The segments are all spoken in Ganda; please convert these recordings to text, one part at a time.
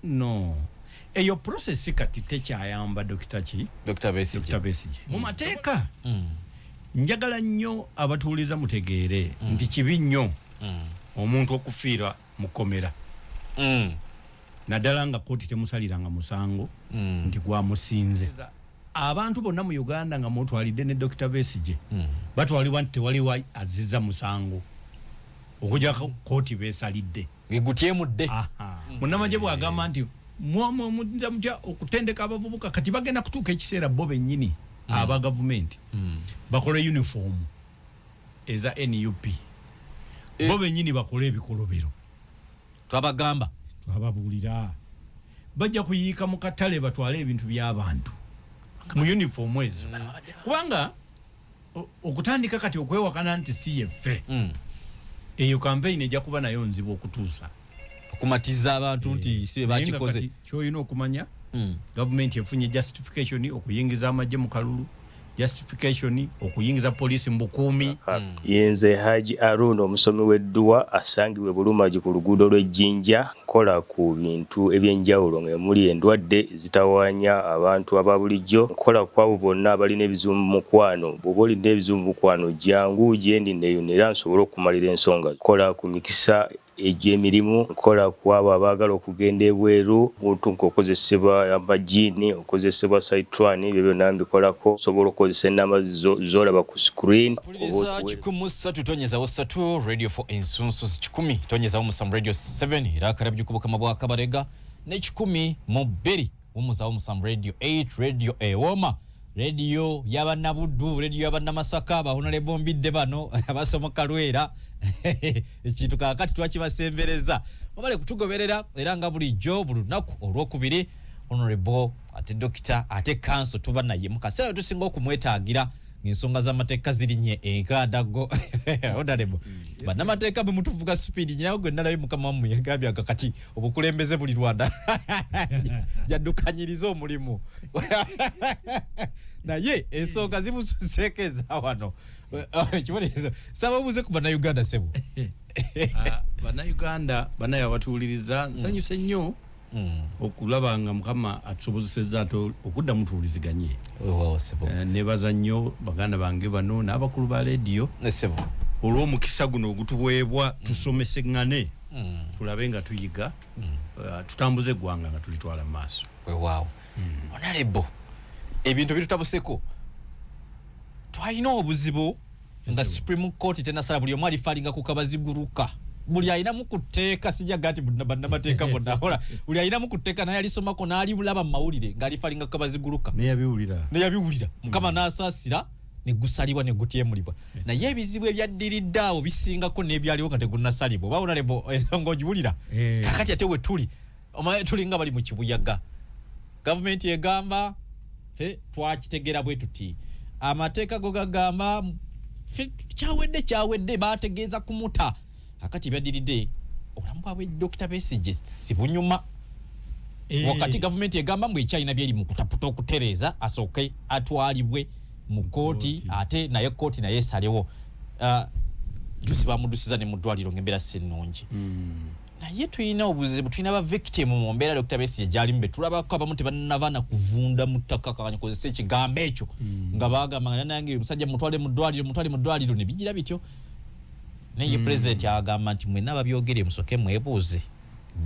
No, eyo process kati tekyayamba Dokita ki. Dr. Besigye. Dr. Besigye mu mateeka. Njagala nnyo abatuuliza mutegeere nti kibi nnyo omuntu okufiira mu kkomera, naddala nga kooti temusaliranga musango nti gwamusinze. Abantu bonna mu Uganda nga mutwalidde ne Dr. Besigye batwalibwa nti tewaliwo azizza musango okujjako kooti besalidde. Gegutyemudde. Munnamagye bw'agamba nti muyinza mutya okutendeka abavubuka, kati bagenda kutuuka ekiseera bo bennyini aba gavumenti bakole uniform eza NUP, bo bennyini bakole ebikolobero. Twabagamba. Twababuulira, bajja kuyiika mu katale batwale ebintu by'abantu mu uniform ezo, kubanga okutandika kati okwewakana nti si yeffe, eyo campaign ejja kuba nayo nzibu okutuusa okumatiza abantu nti si be Naye nga bakikoze. kati kyolina okumanya, gavumenti efunye justification okuyingiza amagye mu kalulu, justification okuyingiza poliisi mu bukuumi. Yenze Haji Aruna, omusomi w'edduwa asangibwa e Bulumagi ku luguudo lw'Ejjinja. Nkola ku bintu ebyenjawulo nga muli endwadde ezitawaanya abantu aba bulijjo. Nkola ku abo bonna abalina ebizibu mu mukwano. Bw'oba olina ebizibu mu mukwano, jangu gyendi neeyune era nsobole okumalira ensonga. Nkola ku mikisa egy'emirimu, nkola ku abo abaagala okugenda ebweru, muntu ng'okozesebwa amajiini, okozesebwa saitwani, ebyo byonna mbikolako. Osobola okukozesa ennamba z'olaba ku screen. Puliriza 103.3 Radio 4 Ensunsuzi, 100.7 Radio 7 era akarabye ku Bukama bwa Kabarega, ne 102.7 Radio 8, Radio Ewoma, radio y'abannabuddu, radio y'abannamasaka, ba Honorable Mbidde bano abasomoka Lwera. Ekintu kaakati twakibasembereza, mubale kutugoberera era nga bulijjo buli lunaku olwokubiri Honorable ate Dokita ate Kanso tuba naye mu kaseera we tusinga okumwetaagira ng'ensonga z'amateeka zirinye enkandaggo. Honorable, bannamateeka bwe mutuvuga speed nyawo, gwe nalabye mukama wammwe yagambye aga kati obukulembeze buli Rwanda jaddukanyiriza omulimu, naye ensonga zimususeeko eza wano. Ekibonerezo saba obuuze ku Bannayuganda, sebo. Ah, Bannayuganda banaye abatuwuliriza, nsanyuse nnyo okulaba nga Mukama atusobozesezza ate okuddamu tuwuliziganye. Weewaawo, sebo. Nebaza nnyo baganda bange bano n'abakulu ba leediyo Sebo. olw'omukisa guno ogutuweebwa tusomeseŋŋane, tulabe nga tuyiga, tutambuze eggwanga nga tulitwala mu maaso. Weewaawo. Honorable, ebintu bitutabuseko, twalina obuzibu nga Supreme Court tenasala, buli omu alifalinga ku kabaziguruka, buli alinamu ku tteeka, sijaga nti bannamateeka bonna ola, buli alinamu ku tteeka naye alisomako n'alibulaba mu mawulire ng'alifalinga ku kabaziguruka. Neyabiwulira. Neyabiwulira. Mukama n'asaasira ne gusalibwa ne gutyemulibwa, naye ebizibu ebyaddiridde awo bisingako n'ebyaliwo nga tegunnasalibwa. Oba Honorable, ensonga ogiwulira? Eh. Kakati ate we tuli, omanyi tulinga bali mu kibuyaga. Gavumenti egamba fe twakitegera bwe tuti, amateeka go gagamba fe kyawedde, kyawedde, bategeeza kumuta. Akati ebyaddiridde obulamu bwabwe Dr. Besigye si bunyuma. Wakati gavumenti egamba mbu ekyalina byeri mu kutaputa okutereeza, asooke atwalibwe mu kooti, ate naye kooti naye esalewo. Jusi bamudusiza ne mu ddwaliro ng'embeera si nnungi. Naye tulina obuzibu, tulina ba victim mu mbeera Dr. Besigye gyalimu be tulabako, abamu tebannava na kuvunda mu ttaka, kankozesa ekigambo ekyo, nga bagamba nga nange omusajja mutwale mu ddwaliro, mutwale mu ddwaliro, ne bigira bityo. Naye pulezidenti agamba nti mwenna ababyogere musoke mwebuuze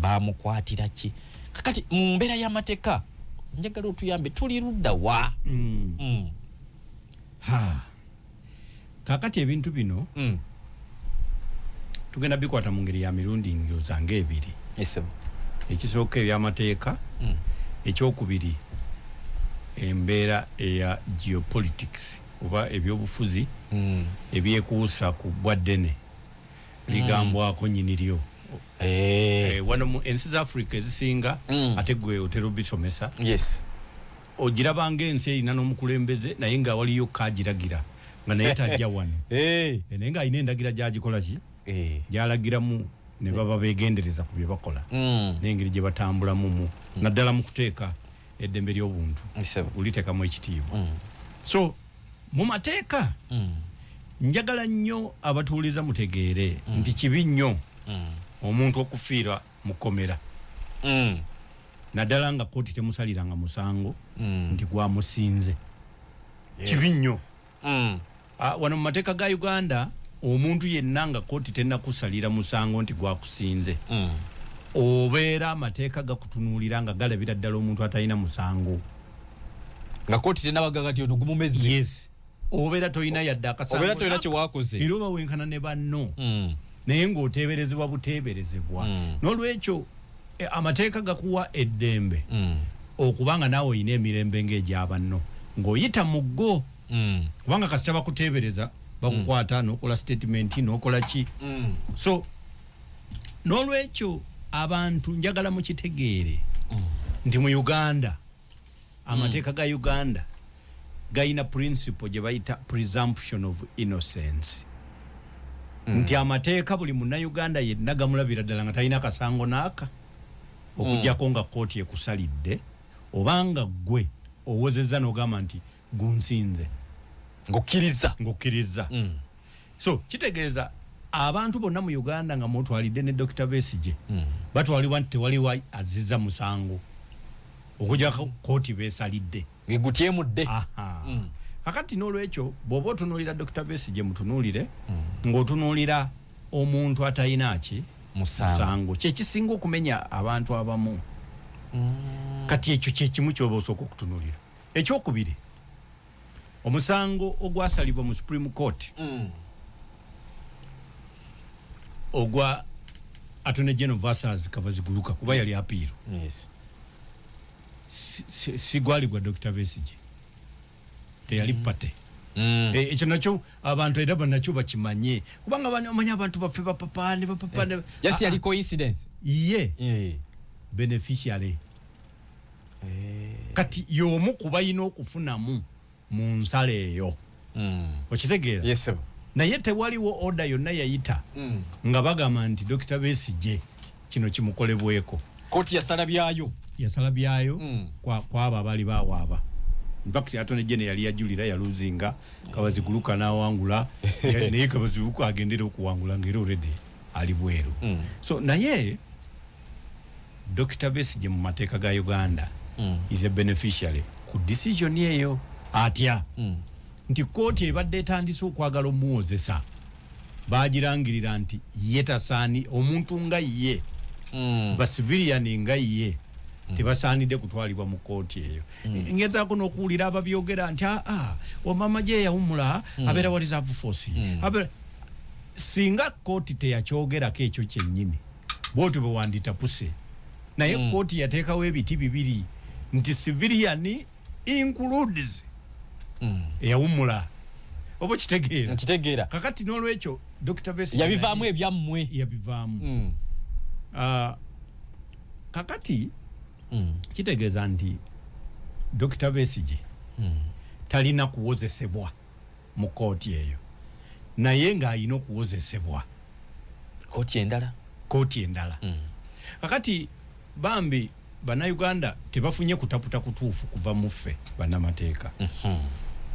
bamukwatira ki. Kakati mu mbeera y'amateeka njagala otuyambe, tuli ludda wa? Ha, kakati ebintu bino tugenda bikwata mu ngeri ya mirundi ndowooza ng'ebiri. Esebo. Ekisooka ebyamateeka, ekyokubiri embeera eya geopolitics oba ebyobufuzi ebyekuusa ku bwaddene ligambwako nyiniryo. Wano mu ensi za Africa ezisinga, ate gwe otera obisomesa, ogiraba ng'ensi erina n'omukulembeze naye nga waliyo kagiragira nga naye tajja wano. Naye ng'alina endagira gyagikola ki, gyalagiramu ne baba begendereza ku bye bakola n'engeri gye batambulamu mu naddala mu kuteeka eddembe ly'obuntu oliteekamu ekitiibwa. So mu mateeka, njagala nnyo abatuuliza mutegeere nti kibi nnyo omuntu okufiira mu kkomera. Naddala nga kooti temusaliranga musango nti gwamusinze. Kibi nnyo. Ah, wano mu mateeka ga Uganda, omuntu yenna nga kooti tennakusalira musango nti gwakusinze, obeera amateeka gakutunuulira nga galabira ddala omuntu atalina musango. Nga kooti tenabagaga nti ono gumumeze. Yes, obeera tolina yadde akasango. Obeera tolina kyewakoze. Era oba wenkana ne banno, naye ng'oteeberezebwa buteeberezebwa. N'olwekyo amateeka gakuwa eddembe okubanga naawe olina emirembe ng'egyabanno ng'oyita mu ggo, kubanga kasita bakuteebereza, bakukwata, n'okola statement, n'okola ki. So n'olwekyo abantu njagala mukitegeere nti mu Uganda, amateeka ga Uganda gayina principle gye bayita presumption of innocence, nti amateeka buli Munnayuganda yenna gamulabira ddala nga talina kasango naaka, okugjako nga kooti ekusalidde obanga ggwe owozezza n'ogamba nti gunsinze. Ng'okkiriza. Ng'okkiriza. So kitegeeza abantu bonna mu Uganda, nga mwotwalidde ne Dr Besigye, batwalibwa nti tewaliwo azizza musango okujjako kooti beesalidde. Ng'egutyemudde. Aha. Kakati n'olwekyo bw'oba otunuulira Dr Besigye, mutunuulire ng'otunuulira omuntu atalina ki? Musango. Musango. Kyekisinga okumenya abantu abamu. Kati ekyo kyekimu kyoba osooka okutunuulira. Ekyokubiri, omusango ogwasalibwa mu Supreme Court ogwa Attorney General versus Kabaziguluka, kuba yali appeal, sigwali gwa Dr Besigye, teyali party. Ekyo nakyo abantu era banakyo bakimanye, kubanga omanyi abantu baffe bapapane bapapane. Just Ah, yali ah, coincidence. Ye beneficiary. Kati y'omu ku balina okufunamu mu nsala eyo. Okitegeera? Yes, sir. Naye tewaliwo order yonna yayita nga bagamba nti Dr Besigye kino kimukolebweko. Kooti yasala byayo. Yasala byayo kwabo abaali bawaaba. Infact Attorney General yali yajulira, yaluzinga, Kabaziguluka n'awangula. Naye Kabaziguluka agendera okuwangula ngaera already ali bweru. So naye Dr Besigye mu mateeka ga Uganda is a beneficiary ku decision eyo. Atya? Nti kooti ebadde etandise okwagala omuwozesa bagirangirira nti ye tasaani, omuntu nga ye, bacivilian nga ye tebasaanidde kutwalibwa mu kooti eyo. Ngezaako n'okuwulira ababyogera nti aa omama gye yawumula abeera wa reserve force. Singa kooti teyakyogerako ekyo kyennyini, bwotyo bwe wanditapuse. Naye kooti yateekawo ebiti bibiri nti civilian includes eyawumula. Oba okitegeera? Nkitegeera. Kakati n'olwekyo Dr Besigye yabivaamu ebyammwe. Yabivaamu. Ah, kakati kitegeeza nti Dr Besigye talina kuwozesebwa mu kooti eyo, naye ng'alina okuwozesebwa kooti endala. Kooti endala. Kakati bambi Bannayuganda tebafunye kutaputa kutuufu kuva muffe bannamateeka.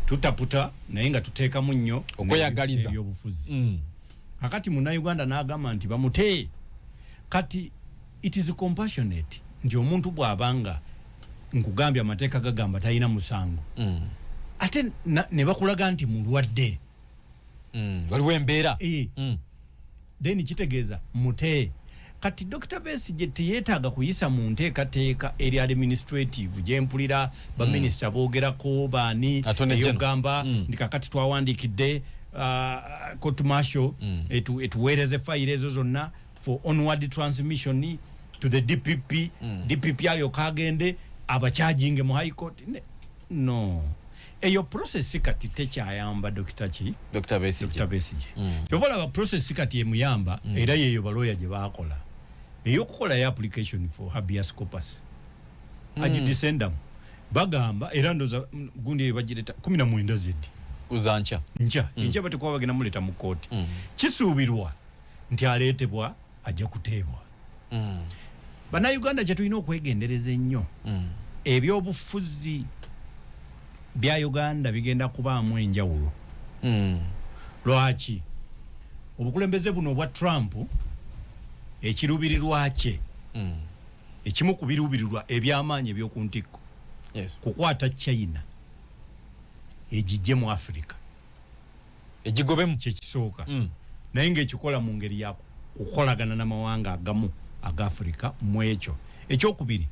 Tutaputa naye nga tuteekamu nnyo okweyagaliza. ebyobufuzi. Kakati Munnayuganda n'agamba nti bamute. Kati it is compassionate nti omuntu bw'abanga nkugambye amateeka gagamba talina musango, ate ne bakulaga nti mulwadde, Waliwo embeera. Then kitegeeza mute. Kati Dr Besigye teyeetaaga kuyisa mu nteekateeka eri administrative gyempulira baminisita boogerako baani. Attorney General. Eyogamba nti kakati twawandiikidde court martial etuweereze fayiro ezo zonna for onward transmission to the DPP, DPP alyoka agende abakyajinge mu High Court. No, eyo process kati tekyayamba Dr ki? Dr Besigye. Dr Besigye. Kyova olaba process kati emuyamba, era yeyo balooya gye bakola ey'okukolayo application for habeas corpus ad audendum. Bagamba era ndoza gundi eyo bagireta 19 zedi. Kuzancha. Nkya, enkya batekuba bagenda muleta mu kooti. Kisuubirwa nti aleetebwa, ajja kuteebwa. Bannayuganda kye tulina okwegendereza ennyo, ebyobufuzi bya Uganda bigenda kubaamu enjawulo. Lwaki? Obukulembeze buno obwa Trump, ekiruubirirwa kye Ekimu ku biruubirirwa eby'amaanyi eby'oku ntikko kukwata China egijje mu Africa, egigobemu. Kyekisooka. Naye ng'ekikola mu ngeri ya kukolagana n'amawanga agamu aga Africa mu ekyo. Ekyokubiri,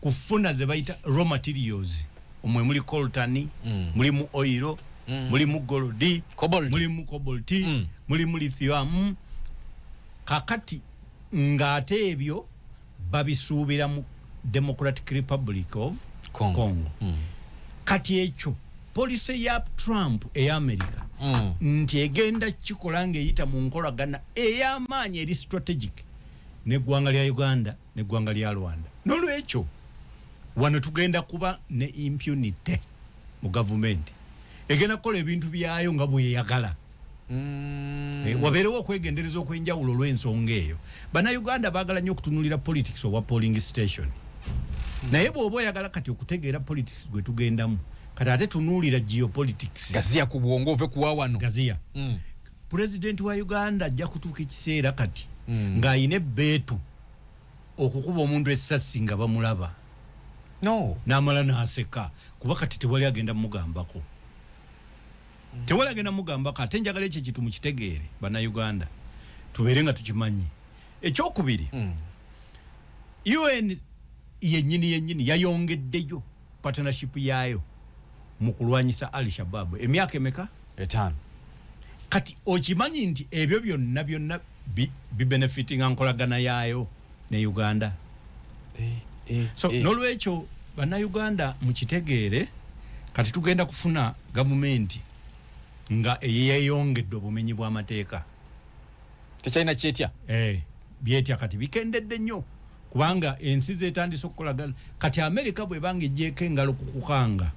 kufuna ze bayita raw materials, omwe muli coltan, mulimu oil, mulimu gold, Cobalt. mulimu cobalt, mulimu lithium. Kakati ng'ate ebyo babisuubira mu Democratic Republic of Congo. Congo. Kati ekyo policy ya Trump eya America nti egenda kikola ng'eyita mu nkolagana ey'amaanyi eri strategic n'eggwanga lya Uganda n'eggwanga lya Rwanda. Nolwekyo wano tugenda kuba ne impunity mu gavumenti, egenda kukola ebintu byayo nga bweyagala. Wabeerewo okwegendereza okw'enjawulo olw'ensonga eyo. Bannayuganda baagala nnyo okutunulira politics owa polling station, naye bw'oba oyagala kati okutegeera politics gwe tugendamu kati, ate tunuulira geopolitics. Gaziya ku bwongo, ove kuwa wano. Gaziya. Pulezidenti wa Uganda ajja kutuuka ekiseera kati ng'ayina ebbeetu okukuba omuntu essasi nga bamulaba, no n'amala n'aseka, kuba kati tewali agenda mugambako, tewali agenda mugambako. Ate njagala ekyo ekintu mukitegeere, Bannayuganda, tubeere nga tukimanyi. Ekyokubiri, UN yennyini yennyini yayongeddeyo partnership yaayo mu kulwanyisa Al Shabab emyaka emeka? 5. Kati okimanyi nti ebyo byonna byonna bibenefitinga nkolagana yaayo ne Uganda. So nolwekyo Bannayuganda mukitegeere, kati tugenda kufuna gavumenti nga eyeyongedde obumenyi bw'amateeka. Tekyalina kyetya. Byetya kati bikendedde nnyo, kubanga ensi zetandise okukolagana. Kati Amerika bwebanga ejjeeko engalo ku kukanga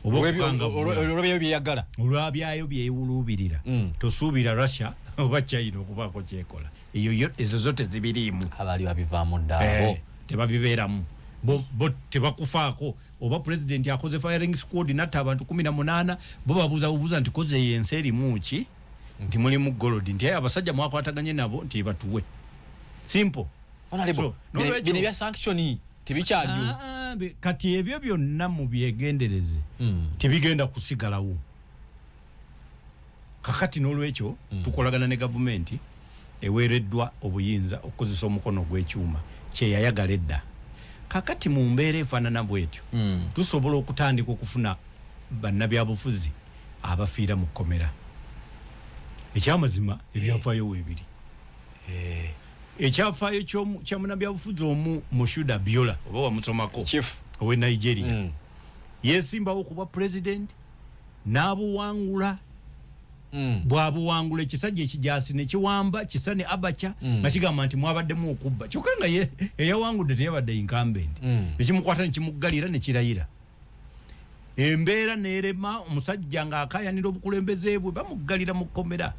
oba okukangavvula, olwebyo byeyagala, olwabyayo byewuluubirira, tosuubira Russia oba China okubaako kyekola. Eyo ezo zo tezibiriimu. Abaali babivaamu dda abo. Tebabibeeramu. Bo tebakufaako oba pulezidenti akoze firing squad natta abantu 18. Bo babuuza bubuuza nti koze eyo ensi erimu ki? Nti mulimu gold. Nti "Aye, abasajja mwakwataganye nabo nti batuwe." Simple. Honorable, So, nolwekyo- bino ebya sanction tebikyaliyo. Ah, kati ebyo byonna mubyegendereze, tebigenda kusigalawo kakati. N'olwekyo tukolagana ne gavumenti eweereddwa obuyinza okukozesa omukono ogw'ekyuma kyeyayagala edda. Kakati mu mbeera efaanana bwetyo, tusobola okutandika okufuna bannabyabufuzi abafiira mu kkomera. Ekyamazima, ebyafaayo weebiri. Ekyafaayo kya munnabyabufuzi omu, Moshood Abiola, oba wamusomako, Chief. owe Nigeria, yesimbawo okuba president n'abuwangula. Bwabuwangula, ekisajja ekijasi nekiwamba Kisani Abacha, nga kigamba nti mwabaddemu okubba, kyokka nga ye eyawangudde teyabadde incumbent. Nekimukwata, nekimuggalira, nekirayira. Embeera nerema, omusajja ng'akayanira obukulembeze bwe, bamuggalira mu kkomera.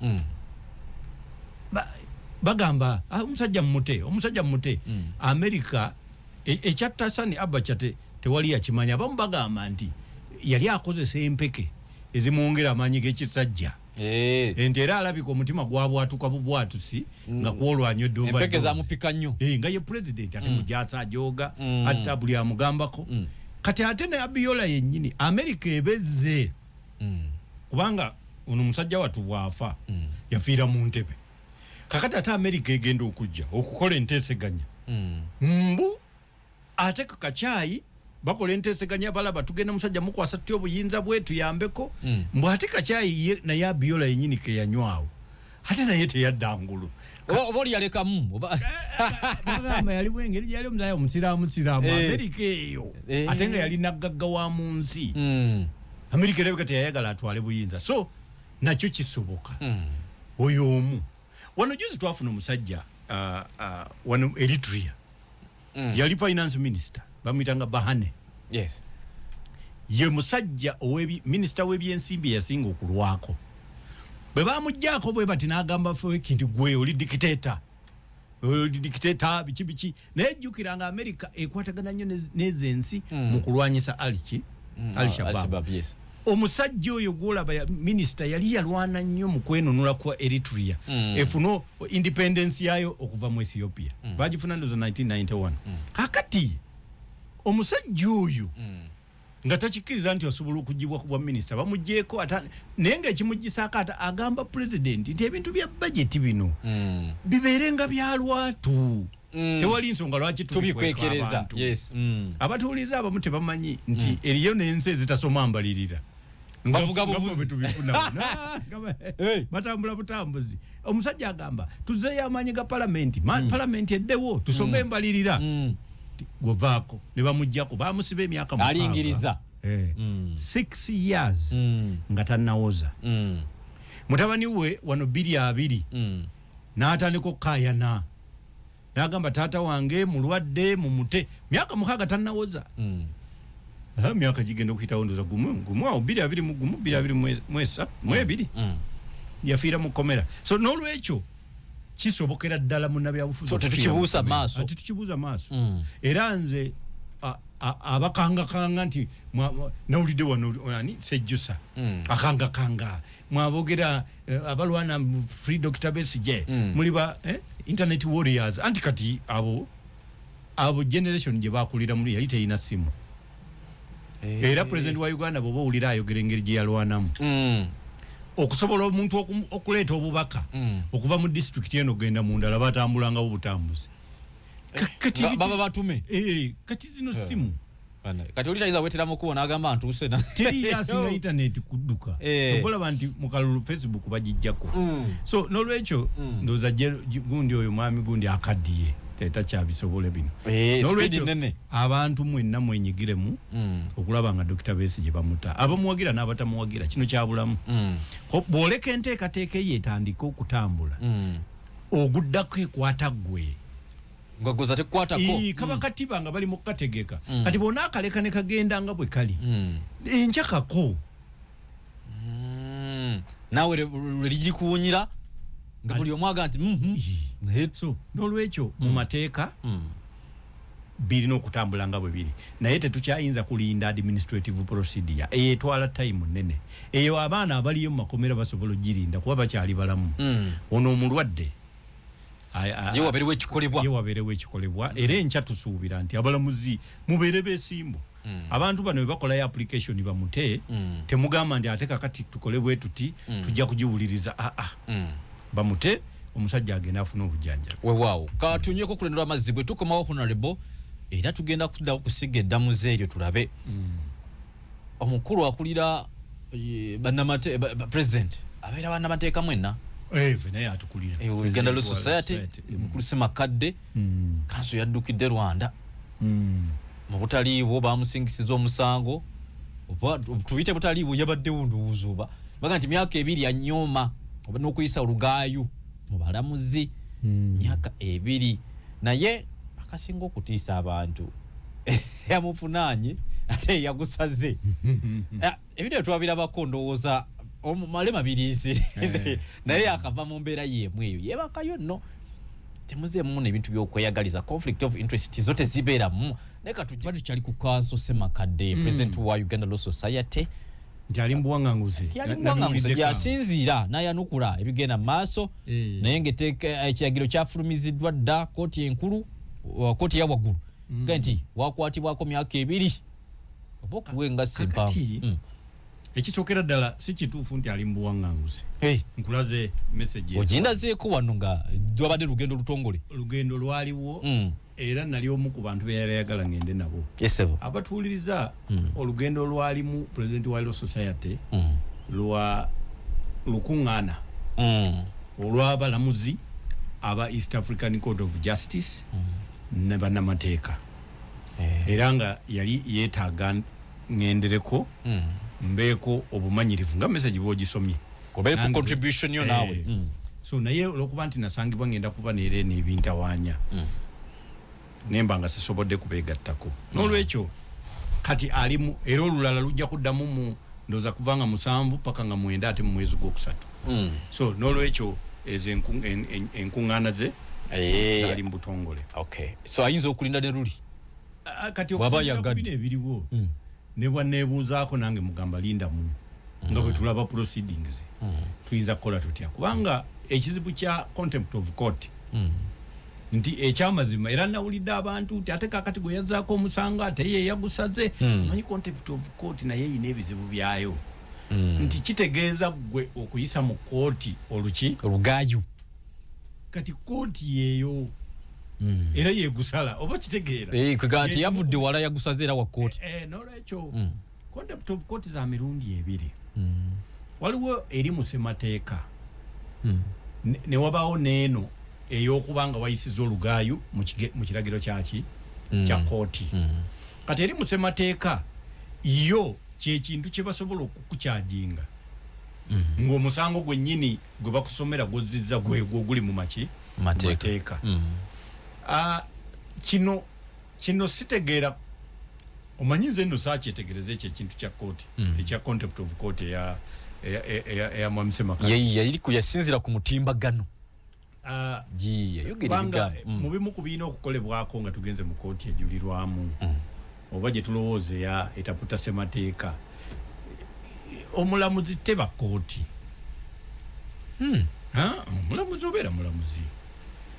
Bagamba, "Ah, omusajja mumute, omusajja mumute." Amerika ekyatta Sani Abacha tewali yakimanya. Abamu bagamba nti yali akozesa empeke ezimwongera amaanyi g'ekisajja, nti era alabika omutima gwabwatuka bubwatusi nga kwolwanywedde. Empeke zamupika nnyo. Nga ye president ate mujasa ajoga, atta buli amugambako. Kati ate ne Abiola yennyini Amerika ebezze, kubanga ono musajja wattu bw'afa yafiira mu ntebe. Kakati ate Amerika egenda okujja okukola enteeseganya, mbu ate ku kakyayi bakola enteeseganya, balaba tugenda musajja mukwasa tutya obuyinza bwe tuyambeko. Mbu ate kakyayi ye naye Abiola yennyini keyanywawo, ate naye teyadda ngulu. Oba oli yalekamu oba Bagamba yaliwo engeri gyali omusajja omusiraamu siraamu. Amerika eyo, ate nga yali naggagga wa mu nsi, Amerika erabika teyayagala atwale buyinza. So nakyo kisoboka. Oyo omu wano juzi twafuna omusajja wano Eritrea, yali finance minister, bamuyitanga Berhane. Ye musajja minisita w'ebyensimbi eyasinga okulwako. Bwe bamugjaako bwe bati, n'agamba Afwerki nti gwe oli dictator, oli dictator, biki biki. Naye jjukira nga Amerika ekwatagana nnyo n'ezo ensi mu kulwanyisa aliki, Al-Shabab. Al-Shabab, yes. Omusajja oyo gwolaba minisita yali yalwana nnyo mu kwenunula kwa Eritrea efune independence yayo okuva mu Ethiopia. Bagifuna ndoza 1991. Kakati omusajja oyo nga takikkiriza nti osobola okugibwa ku bwa minisita, bamugyeko, naye nga ekimugisaako ate agamba pulezidenti nti ebintu bya bajeti bino bibeere nga byalwatu. Tewali nsonga lwaki tubikwekereza. Abatuwuliriza abamu tebamanyi nti eriyo n'ensi ezitasoma mbalirira. Bavuga buvuzi. Tubifuna batambula butambuzi. Omusajja agamba tuzeeyo amaanyi ga palamenti, palamenti eddewo tusome embalirira. Gwevaako ne bamugjako, bamusiba emyaka 6. Alingiriza. 6 years nga tannawoza. Mutabani we wano 2020 n'atandika okukaayana n'agamba taata wange mulwadde mumute. Myaka 6 tannawoza. Myaka gigenda okuyitawo ndoza gumu gumu awo 2021, 2023 yafiira mu kkomera. So n'olwekyo kisobokera ddala munnabyabufuzi. So tetukibuusa maaso. Tetukibuuza maaso. Era nze abakangakanga nti nawulidde wano ani Sejjusa akangakanga mwabogera abalwana Free Dr. Besigye muli ba internet warriors. Anti kati abo generation gye bakulira muli yali teyina simu. Era president wa Uganda bw'oba owulira ayogera engeri gye yalwanamu okusobola omuntu okuleeta obubaka okuva mu disitulikiti eno okugenda mu ndala, batambulangawo butambuzi. Baba batume. Kati zino simu. Kati oli tayinza wetera mukubo n'agamba ntuuse na teri yasinga internet kudduka. Okulaba nti mu kalulu Facebook bagijjako. So n'olwekyo ndowooza gundi oyo mwami gundi akaddiye takyabisobola bino. N'olwekyo abantu mwenna mwenyigiremu okulaba nga Dr. Besigye bamuta, abamuwagira n'abatamuwagira, kino kyabulamu. Bw'oleka enteekateeka eyo etandika okutambula, oguddako ekwata ggwe. Nga goza tekwatako. Kaba katiba nga bali mu kukategeka. Kati bw'ona akaleka ne kagenda nga bwe kali, enjakako. Naawe lwe liri kuwunyira nga buli omu aga nti naye. So n'olwekyo mu mateeka birina okutambula nga bwe biri, naye tetukyayinza kulinda administrative procedure eyo etwala time nnene. Eyo abaana abaliyo mu makomera basobola ogirinda kuba bakyali balamu. Ono omulwadde ye wabeerewo ekikolebwa. Ye wabeerewo ekikolebwa. Era enkya tusuubira nti abalamuzi mubeere beesimbu. Abantu bano bwe bakolayo application bamute, temugamba nti ate kakati tukole bwe tuti, tujja kugiwuliriza. Aa, bamute, omusajja agenda afune obujjanjabi. Weewaawo, katunyweko kulendera amazzi. Bwe tukomawo, honorable, era tugenda kuddawo kusiga eddamuzi eryo tulabe omukulu akulira president abeera bannamateeka mwenna. Ffe naye atukulira. Uganda Law Society, mukulu Semakadde, kanso yaddukidde Rwanda mu butaliiwo, bamusingisiza omusango oba tubiyite butaliiwo, yabaddewo ndowooza oba baga nti myaka 2 yanyooma oba n'okuyisa olugaayu mu balamuzi myaka 2. Naye akasinga okutiisa abantu, yamufunaanye ate yagusaze. Ebintu ebyo twabirabako ndowooza male mabirizi, naye akava mu mbeera y'emu eyo yeebakayo nno. Temuzeemu muno ebintu by'okweyagaliza, conflict of interest zo tezibeeramu. Naye katujja tukyali ku kanso Semakadde, president wa Uganda Law Society. Nti ali mu buwaŋŋanguse. Yali muwaŋŋanguse gyasinziira n'ayanukula ebigenda mu maaso. Naye ngaetteeka ekiragiro kyafulumiziddwa dda kooti enkulu, kooti eya waggulu, ga nti wakwatibwako myaka 2 oba okuwa engassi empanvu. Kakati, ekisookera ddala si kituufu nti ali mu buwaŋŋanguse. Nkulaze message ezo. Ogindazeeko wano nga lwabadde lugendo lutongole. Olugendo lwaliwo, era nali omu ku bantu be yali ayagala ngende nabo. Esebo. Abatuwuliriza, olugendo lwalimu president wa Law Society lwa lukuŋŋaana olw'abalamuzi aba East African Court of Justice ne bannamateeka, era nga yali yeetaaga ŋŋendereko mbeeko obumanyirivu nga message bw'ogisomye. Obeeko Nange contribution yo naawe. So naye olwokuba nti nasangibwa ngenda kuba neera eno ebintawaanya, nemba nga sisobodde kubeegattako. N'olwekyo kati alimu, era olulala lujja kuddamu mu ndowooza kuva nga 7 paka nga 9 ate mu mwezi gwokusatu. So n'olwekyo ezo enkuŋŋaana ze zaali mu butongole. Okay, so ayinza okulinda ne luli Kati Bw'aba okusinziira ku yagadde. bino ebiriwo, Ne bwaneebuuzaako nange mugamba lindamu nga bwe tulaba proceedings, tuyinza kukola tutya? Kubanga ekizibu kya contempt of court nti ekyamazima, era nawulidde abantu nti ate kakati gwe yazzaako omusango ate ye yagusaze. Manyi contempt of court naye eyina ebizibu byayo, nti kitegeeza gwe okuyisa mu kooti oluki? Olugaayu. Kati kooti yeeyo era yegusala, oba kitegeera? Eh, kwegamba nti yavudde wala, yagusaze era wa kooti. Eh, nolwekyo contempt of court za mirundi ebiri. Waliwo eri mu ssemateeka ne wabaawo n'eno ey'okuba nga wayisiza olugaayu mu kiragiro kyaki? Kya kooti. Kati eri mu ssemateeka yo kyekintu kye basobola okukukyajinga ng'omusango gwennyini gwe bakusomera gwozizza gwegwo oguli mu maki? Mu Mateeka. mateeka. Ah, kino sitegeera, omanyi nze nno saakyetegereza ekyo ekintu kya kooti ekya contempt of court eya mwami Ssemakadde. Yasinzira ku mutimbagano. Ah, Gi yayogera kubanga ebigambo. mu bimu ku birina okukolebwako nga tugenze mu kooti ejulirwamu oba gye tulowooza eya etaputa ssemateeka, omulamuzi teba kooti. Ha? Omulamuzi obeera mulamuzi,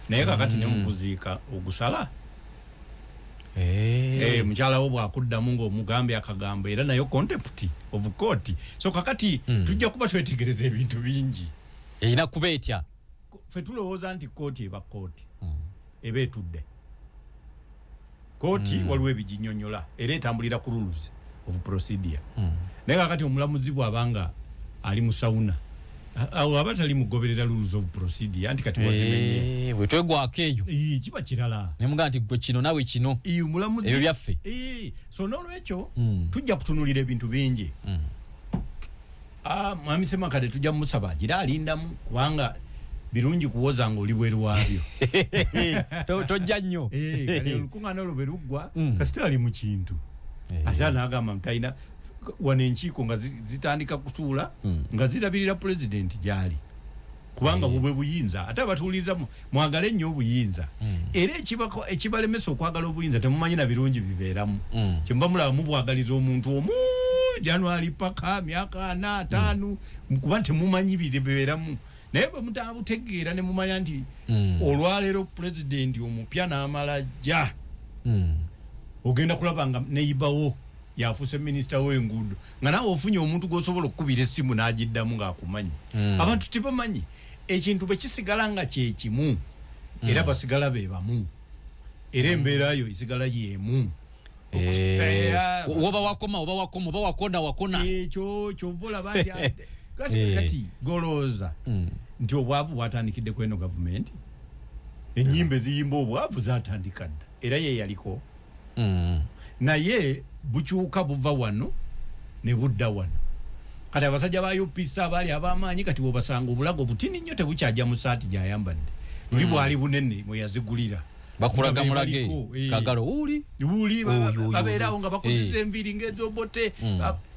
naye kakati ne mukuziika ogusala. Eh, mukyala wo bwakuddamu ng'omugambye akagambo, era nayo contempt of court. So kakati tujja kuba twetegereza ebintu bingi. Erina kuba etya? Ffe tulowooza nti kooti eba kooti, eba etudde kooti, waliwo ebiginyonyola era etambulira ku rules of procedure. Naye kakati omulamuzi bw'abanga ali mu sauna, awo aba tali mugoberera rules of procedure, anti kati wazimenye. Eh, bwe twegwako eyo. Ii, kiba kirala. Nemugaa nti gwe kino nawe kino. Ii, omulamuzi Ebyo byaffe. Ii, so n'olwekyo tujja kutunulira ebintu bingi. Ah, mwami Ssemakadde tujja mumusaba agira alindamu, kubanga birungi kuwoza nga oli bweru waabyo. Tojja nnyo. Eh, kale olukuŋŋaana olwo bwe luggwa, kasita ali mu kintu, ate anagamba nti alina wano enkiiko nga zitandika kutuula nga zirabirira pulezidenti gyali, kubanga bubwe buyinza. Ate abatuuliza mwagale nnyo obuyinza, era ekibalemesa okwagala obuyinza temumanyi na birungi bibeeramu. Kyemuva mulaba mubwagaliza omuntu omu January paka myaka 4, 5, kuba temumanyi bibeeramu. Naye bwe mutabutegeera ne mumanya nti olwaleero pulezidenti omupya n'amala jja, ogenda kulaba nga neyibawo yafuuse minisita w'enguudo, nga naawe ofunye omuntu gw'osobola okukubira essimu n'agiddamu ng'akumanyi. Abantu tebamanyi ekintu bwe kisigala nga kyekimu, era basigala be bamu, era embeera yo esigala y'emu. Eh, Eh, woba wakoma oba wakoma oba wakona wakona. Ekyo kyova olaba nti kati kati golowooza nti obwavu bwatandikidde ku eno gavumenti? Enyimba eziyimba obwavu zatandika dda, era ye yaliko. Naye bukyuka buva wano ne budda wano. Kati abasajja ba UPC abaali ab'amaanyi, kati bwobasanga obulago butini nnyo, tebukyajja mu saati gyayambadde luli, bwali bunene mwe yazigulira. Bakulaga Nga be mulage. baliko, eh. Kagalo uli buli Oyo, oyo, babeerawo oyo. nga bakuziza enviiri ng'ezobote.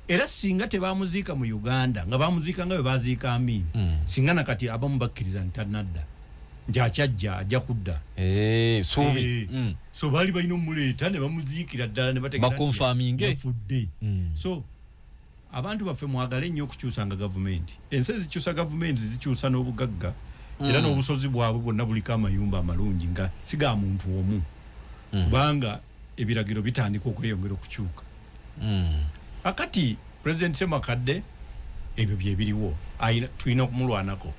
Era singa tebamuziika mu Uganda nga bamuziika nga bwe baziika Amin, singa nakati abamu bakkiriza nti tanadda, nti akyajja, ajja kudda. Eh, suubi. Eh, so baali balina omuleeta ne bamuziikira ddala ne bategeera nti Bakonfaminge. yafudde. So abantu baffe, mwagale nnyo okukyusanga gavumenti. Ensi ezikyusa gavumenti zikyusa n'obugagga era n'obusozi bwabwe bwonna buliko amayumba amalungi nga si ga muntu omu, kubanga ebiragiro bitandika okweyongera okukyuka. Akati President Ssemakadde ebyo byebiriwo, tulina okumulwanako.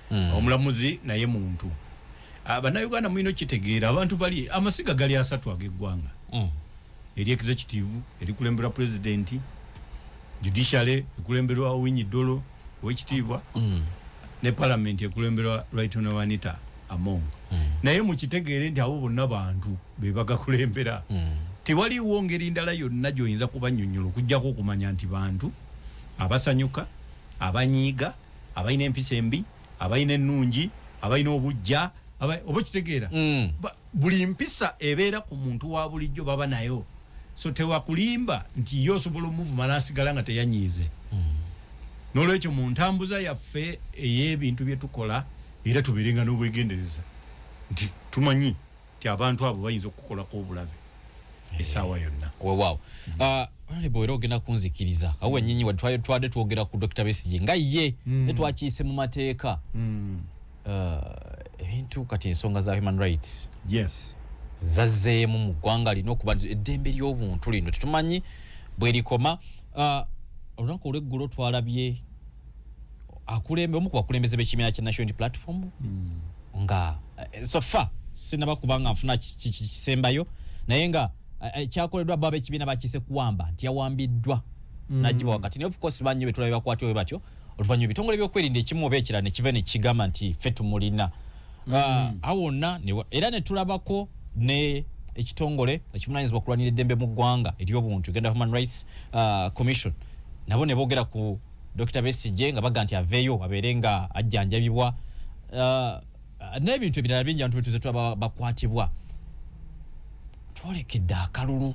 Omulamuzi naye muntu. Ah, Bannayuganda mulina okitegeera, abantu bali amasiga gali asatu ag'eggwanga: eri executive erikulemberwa pulezidenti, judiciary ekulemberwa Owiny Dollo owekitiibwa, ne parliament ekulemberwa Right Honorable Anita Among. Naye mukitegeere nti abo bonna bantu be bagakulembera. Tewaliwo ngeri ndala yonna gy'oyinza kubanyonnyola okugjako okumanya nti bantu abasanyuka, abanyiiga, abalina empisa embi, abalina ennungi, abalina obujja, oba kitegeera? Buli mpisa ebeera ku muntu wa bulijjo baba nayo. So tewakulimba nti ye osobola omuvuma n'asigala nga teyanyiize. N'olwekyo mu ntambuza yaffe ey'ebintu bye tukola, era tubeerenga n'obwegendereza nti tumanyi nti abantu abo bayinza okukukolako obulabe essaawa yonna. Weewaawo. Ah, Honorable, era ogenda kunzikiriza awo wennyini wa twadde twogera ku Dr. Besigye nga ye ne twakiyise mu mateeka. Ebintu kati ensonga za human rights zazzeemu mu ggwanga lino, okuba nti eddembe ly'obuntu lino tetumanyi bwerikoma. Olunaku olweggulo twalabye akulembe omu ku bakulembeze b'ekibiina kya National Unity Platform nga so far sinaba kubanga nfuna kisembayo, naye nga kyakoleddwa bo ab'ekibiina bakiyise kuwamba, nti yawambiddwa nagibwa wakati. Naye of course banyo betulabye bakwatibwa bwe batyo, oluvannyuma ebitongole by'okwerinda ekimu oba ekirala ne kiva ne kigamba nti ffe tumulina. Awo wonna era ne tulabako ne ekitongole ekivunanyizibwa okulwanira eddembe mu ggwanga ery'obuntu, Uganda Human Rights Commission, nabo ne boogera ku Dr. Besigye nga baga nti aveeyo abeere nga ajjanjabibwa, n'ebintu ebirala bingi abantu betuze tulaba bakwatibwa. Twolekedde akalulu,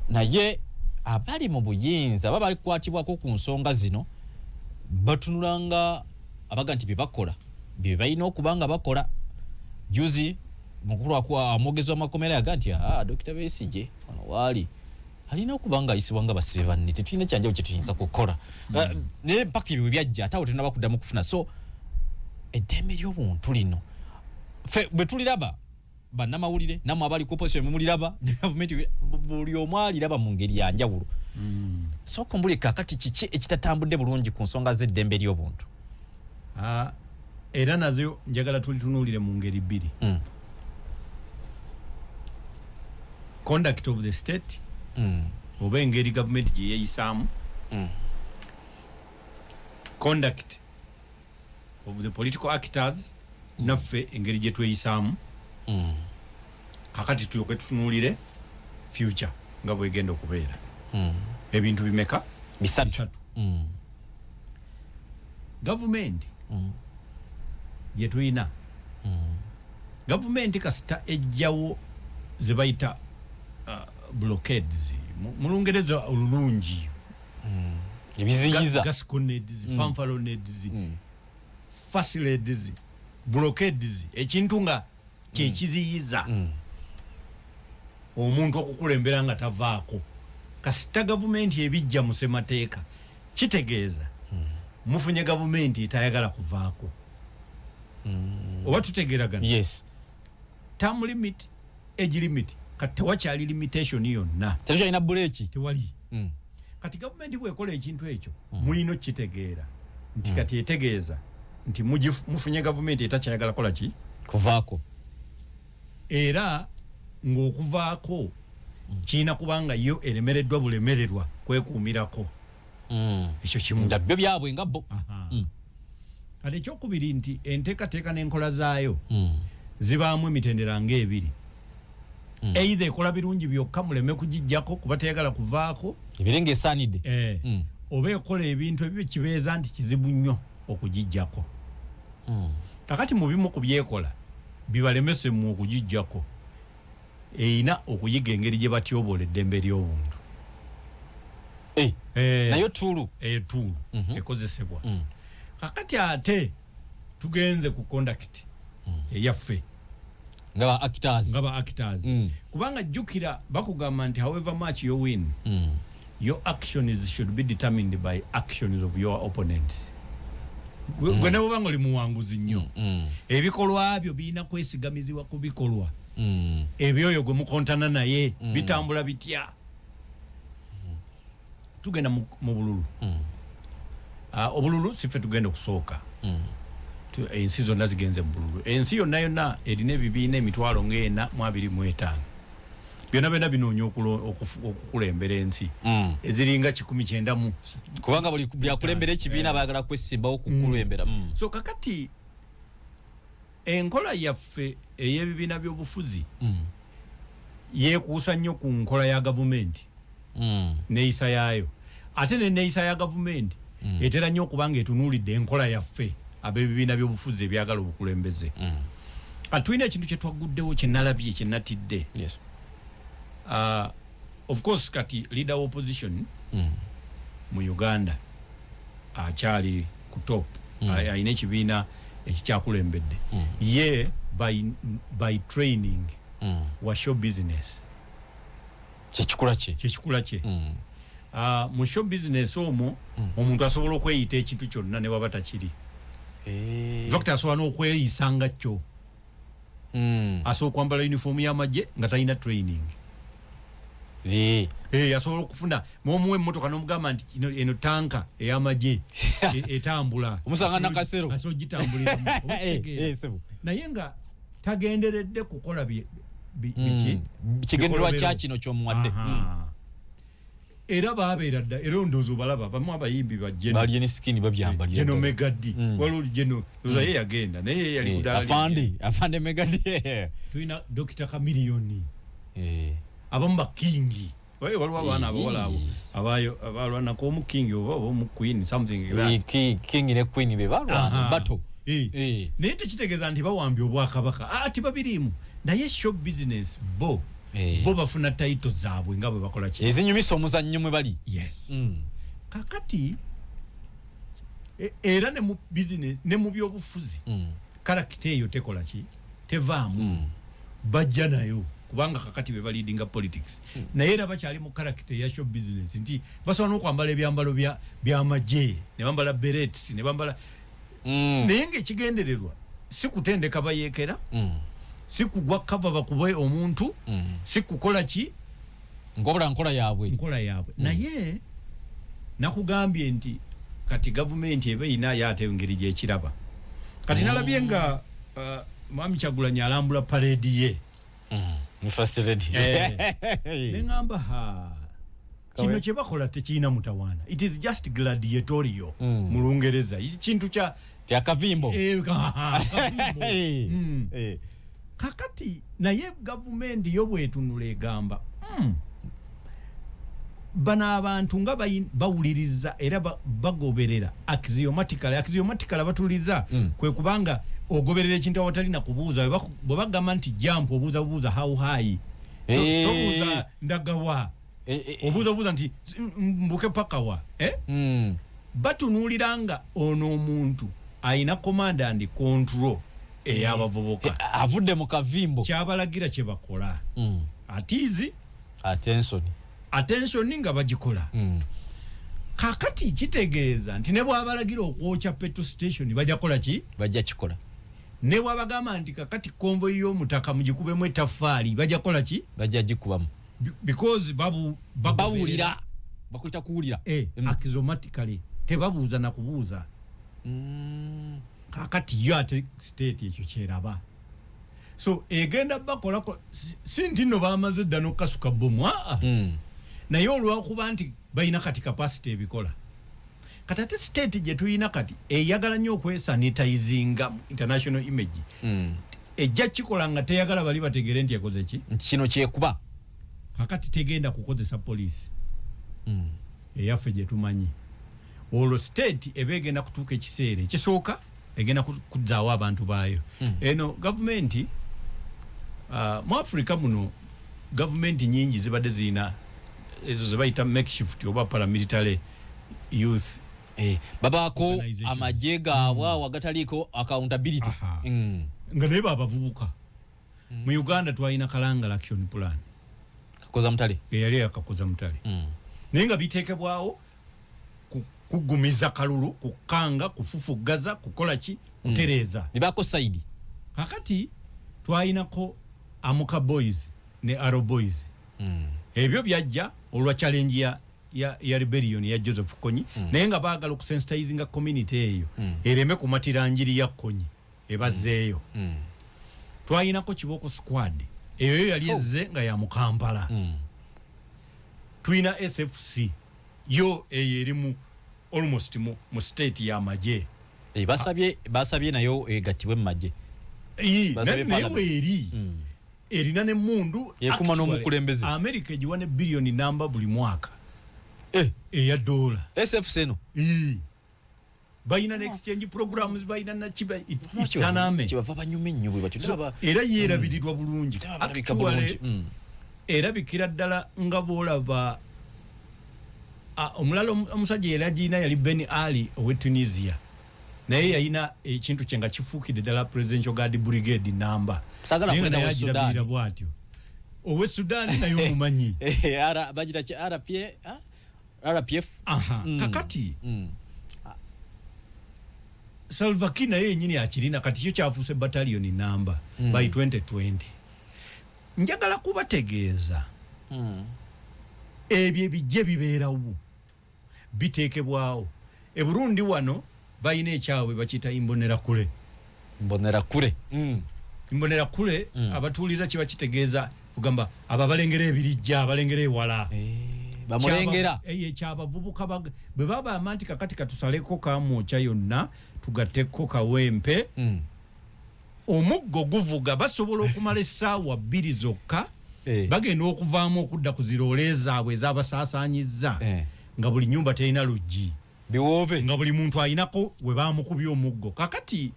naye abali mu buyinza aba balikwatibwako ku nsonga zino batunulanga abaga nti byebakola bye balina okuba nga bakola. Juzi mukulu omwogezi w'amakomera yaga nti, "Ah, Dr. Besigye ono waali alina okuba nga ayisibwa nga basibe banne, tetulina kyanjawulo kyetuyinza kukola." Naye mpaka ebyo bwe byajja, ate awo tenaba kuddamu kufuna. So eddembe ly'obuntu lino ffe bwe tuliraba, bannamawulire nammwe abali ku opposition mumuliraba, ne gavumenti, buli omu aliraba mu ngeri ya njawulo. Sooka ombulire kakati kiki ekitatambudde bulungi ku nsonga z'eddembe ly'obuntu? Ah, era nazo njagala tulitunuulire mu ngeri bbiri: conduct of the state, oba engeri gavumenti gye yeeyisaamu, conduct of the political actors, naffe engeri gye tweyisaamu. Kakati tulyoke tutunuulire future nga bwegenda okubeera. Ebintu bimeka? Bisatu. Bisatu. Gavumenti gye tulina, gavumenti kasita ejjawo ze bayita blockades, mu Lungereza olulungi ebiziyiza, gasconades, fanfaronades, facilades, blockades, ekintu nga kyekiziyiza omuntu okukulembera nga tavaako. Kasita gavumenti ebijja mu ssemateeka, kitegeeza mufunye gavumenti etayagala kuvaako. Oba tutegeeragana? Yes. Term limit, age limit, kati tewakyali limitation yonna. Tetukyalina buleeki. Tewali. Kati gavumenti bwekola ekintu ekyo, mulina okukitegeera nti kati etegeeza nti mufunye gavumenti etakyayagala kola ki? Kuvaako. Era ng'okuvaako kirina kubanga yo eremereddwa bulemererwa kwekuumirako. Ekyo kimu. Nga byo byabwe nga bo. Aha. Kati ekyokubiri nti enteekateeka n'enkola zaayo zibaamu emitendera ng'ebiri: either ekola birungi byokka muleme kugijjako kuba teyagala kuvaako, ebire ngaesaanidde, oba ekola ebintu ebyo kibeeza nti kizibu nnyo okugijjako. Kakati mu bimu ku byekola bibalemese mu okugijjako, erina okuyiga engeri gye batyoboola eddembe ly'obuntu. Nayo tool. Etool ekozesebwa. Kakati ate tugenze ku conduct eyaffe nga ba actors. Nga ba actors. Kubanga jjukira bakugamba nti however much you win, your actions should be determined by actions of your opponents. Gwe ne bwobanga oli muwanguzi nnyo, ebikolwa byo birina kwesigamizibwa ku bikolwa ebyoyo gwe mukontana naye. Bitambula bitya? Tugenda mu bululu. Obululu siffe tugenda okusooka. Ensi zonna zigenze mu bululu. Ensi yonna yonna erina ebibiina 425,000, byonna byonna binoonya okukulembera ensi eziringa 190 mu. Kubanga buli byakulembera ekibiina baagala kwesimbawo kukulembera. So kakati enkola yaffe ey'ebibiina by'obufuzi yeekuusa nnyo ku nkola ya gavumenti, neeyisa yaayo. Ate neneeyisa ya gavumenti etera nnyo okuba nga etunuulidde enkola yaffe ab'ebibiina by'obufuzi ebyagala obukulembeze. Kati tulina ekintu kyetwaguddewo kyenalabye kyenatidde. Of course kati leader wa opposition mu Uganda akyali ku top, alina ekibiina ekikyakulembedde. Ye by training wa show business. Kyekikula kye. Kyekikula kye. Mu show business omwo omuntu asobola okweyita ekintu kyonna ne waba takiri. In fact asobola n'okweyisa nga kyo. Asobola okwambala uniform y'amagye nga talina training. Asobola okufuna momuwa emmotoka n'omugamba nti kino eno tanka ey'amagye etambula. Omusanga Nakasero. Asobola ogitambuliramu. Oba kitegeera? Sebo. Naye nga tagenderedde kukola biki? Kigendererwa Bikolobero. kya kino kyomuwadde. Aha. Era babeera dda, era ndowooza obalaba bamu abayimbi ba Geno. Balye ne skin babyambalira Geno ddala. Megadi. Waliwo Geno, ndowooza ye yagenda naye ye yali ku ddaala lya Afande, Geno. Afande Megadi. Tulina Dr. Chameleone. Abamu ba king. Oye, waliwo abaana abawala abo abayo abalwanako omu king oba omu queen, something like that. King ne queen be balwana bato. Naye tekitegeeza nti bawambye obwakabaka. Tibabiriimu. Naye show business bo bo bafuna title zaabwe nga bwe bakola ki? Ezinyumisa omuzannyo mwe bali. Yes. Kakati era ne mu business ne mu byobufuzi character eyo tekola ki? Tevaamu. Bajja nayo kubanga kakati be baleadinga politics. Naye era bakyali mu character ya show business nti basobola n'okwambala ebyambalo by'amagye, ne bambala berets, ne bambala naye ng'ekigendererwa si kutendeka bayeekera, si kugwa kava bakube omuntu, si kukola ki? Ngobula nkola yaabwe. Nkola yaabwe. Naye nakugambye nti kati gavumenti eba erinayo ate engeri gyekiraba. Kati nalabye nga Mwami Kyagulanyi alambula parade ye. Ni first lady. Ne ŋŋamba, ha, kino kye bakola tekirina mutawaana. It is just gladiatorial mu Lungereza. Kintu kya Kyakavimbo. Kavimbo. Kakati naye gavumenti yo bwetunula egamba, bano abantu nga bawuliriza era bagoberera axiomatically. Axiomatically batuwuliriza kwe kubanga ogoberera ekintu awatali na kubuuza. Bwe bagamba nti jump, obuuza bubuuza how high. Tobuuza ndagawa. Obuuza buuza nti mbuke paka wa? Batunuulira nga ono omuntu ayina command and control ey'abavubuka. Avudde mu kavimbo. Kyabalagira kye bakola. Atiizi. Attention. Attention nga bagikola. Kakati kitegeeza nti ne bw'abalagira okwokya petrol station bajja kukola ki? Bajja kikola. Ne bw'abagamba nti kakati convoy y'omutaka mugikubemu ettaffaali bajja kukola ki? Bajja gikubamu. Because bagoberera. Bawulira. Bakuyita kuwulira. Axiomatically tebabuuza na kubuuza. Kakati yo ate state ekyo kyeraba. So egenda bakolako si nti nno bamaze dda n'okukasuka bbomu, aa. Naye olwakuba nti balina kati capacity ebikola. Kati ate state gye tulina kati eyagala nnyo okwesanitizinga mu international image. Ejja kikola nga teyagala bali bategere nti ekoze ki? Nti kino kyekuba. Kakati tegenda kukozesa poliisi eyaffe gye tumanyi. Olwo state eba egenda kutuuka ekiseera ekisooka egenda kuzzaawo abantu baayo. Eno gavumenti, mu Africa muno gavumenti nyingi zibadde zirina ezo ze bayita makeshift oba paramilitary youth Babaako organizations. Amagye gaabwe awo agataliiko accountability. Nga naye babavubuka. Mu Uganda twalina Kalangala Action Plan. Kakoza Mutale. Eyali yakakoza Mutale. Naye nga biteekebwawo kugumiza kalulu, kukanga, kufufuggaza, kukola ki, kutereeza. Bibaako side. Kakati twalinako Amuka Boys ne Arrow Boys. Ebyo byajja olwa challenge ya rebellion ya Joseph Kony. Naye nga baagala okusensitizinga community eyo ereme kumatira njiri ya Kony ebazzeeyo. Twalinako Kiboko Squad, eyo yo yali ezze nga ya mu Kampala. Tulina SFC, yo eyo eri mu almost mu state y'amagye. Basabye nayo egattibwe mu magye. Ii, Basabye naye parliament. weeri erina n'emmundu. Ekuma Actually, n'omukulembeze. America egiwa ne biliyoni namba buli mwaka eya dola. SFC eno. Ii. Balina ne exchange programs, balina nakiba itsaname. Kyebava banyuma ennyo bwe batyo. So, Ndaba era yeerabirirwa bulungi. Ndaba balabika Actually, bulungi. Erabikira ddala nga bw'olaba omulala omusajja yali agirina yali Ben Ali owe Tunisia, naye yalina ekintu kye nga kifuukidde ddala Presidential Guard Brigade namba. Saagala Naye nga kwenda naye we agirabirira Sudan. bw'atyo. Owe Sudan naye omumanyi. Bagira ki, RPA, RPF. Aha. Kakati Salva Kiir naye yenyini akirina. Kati kyo kyafuuse battalion namba by 2020. Njagala kubategeeza ebyo ebijje bibeerawo, biteekebwawo. E Burundi wano balina ekyabwe bakiyita Imbonerakure. Mbonerakure. Imbonerakure, abatuuliza kiba kitegeeza kugamba abo abalengera ebirijja, abalengera ewala. Bamulengera. Ekyabavubuka bwe babamba nti kakati katusaleko Kamwokya yonna tugatteko Kawempe, omuggo guvuga, basobola okumala essaawa 2 zokka. Bagenda okuvaamu okudda ku ziroole zaabwe ezabasaasaanyizza, nga buli nyumba terina luggi. Biwoobe. Nga buli muntu ayinako we bamukubye omuggo. Kakati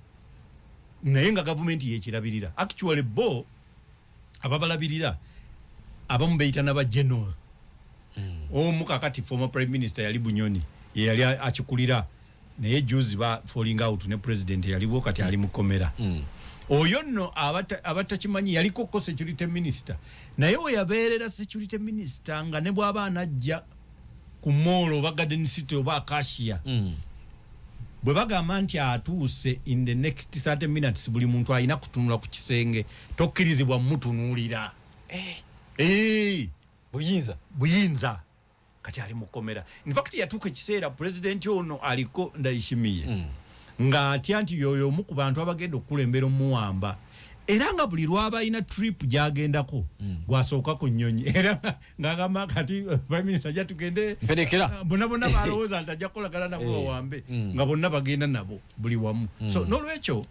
naye nga gavumenti yekirabirira. Actually bo ababalabirira abamu beyita naba general. Omu kakati former prime minister yali Bunyoni, ye yali akikulira, naye juzi ba falling out ne president yaliwo, kati ali mukomera. Oyo nno abatakimanyi yaliko ko security minister, naye we yabeerera security minister nga ne bw'aba anajja ku mall oba Garden City oba Acacia, bwe bagamba nti atuuse in the next 30 minutes, buli muntu alina kutunula ku kisenge, tokkirizibwa mutunuulira. Eh. Buyinza. Buyinza. Kati ali mukomera. In fact yatuuka ekiseera president ono aliko Ndayishimiye ng'atya nti yoyo omu ku bantu abagenda okukulembera omuwamba, era nga buli lwaba alina trip gy'agendako, gwasooka ku nnyonyi, era ng'agamba kati prime minister ajja tugende. Mperekera. Bonna bonna balowooza nti ajja kukolagana nabo, bawambe, nga bonna bagenda nabo buli wamu. So n'olwekyo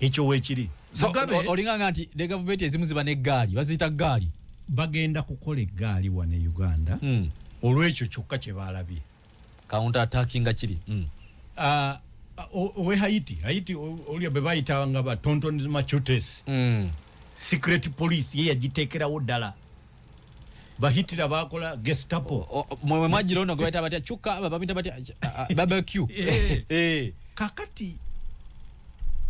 ekyo weekiri. So, Mugabe olinganga nti ne gavumenti ezimu ziba n'eggaali, baziyita ggaali. Bagenda kukola eggaali wano e Uganda olwekyo kyokka kye baalabye. Counter attacking nga kiri. Ah, owe Haiti olya be bayitanga ba Tontons Macoutes, secret police ye yagiteekerawo ddala. Bahitira bakola Gestapo. Mwe mwagira ono gwe bayita batya, kyukka aba bamuyita batya, barbecue. Kakati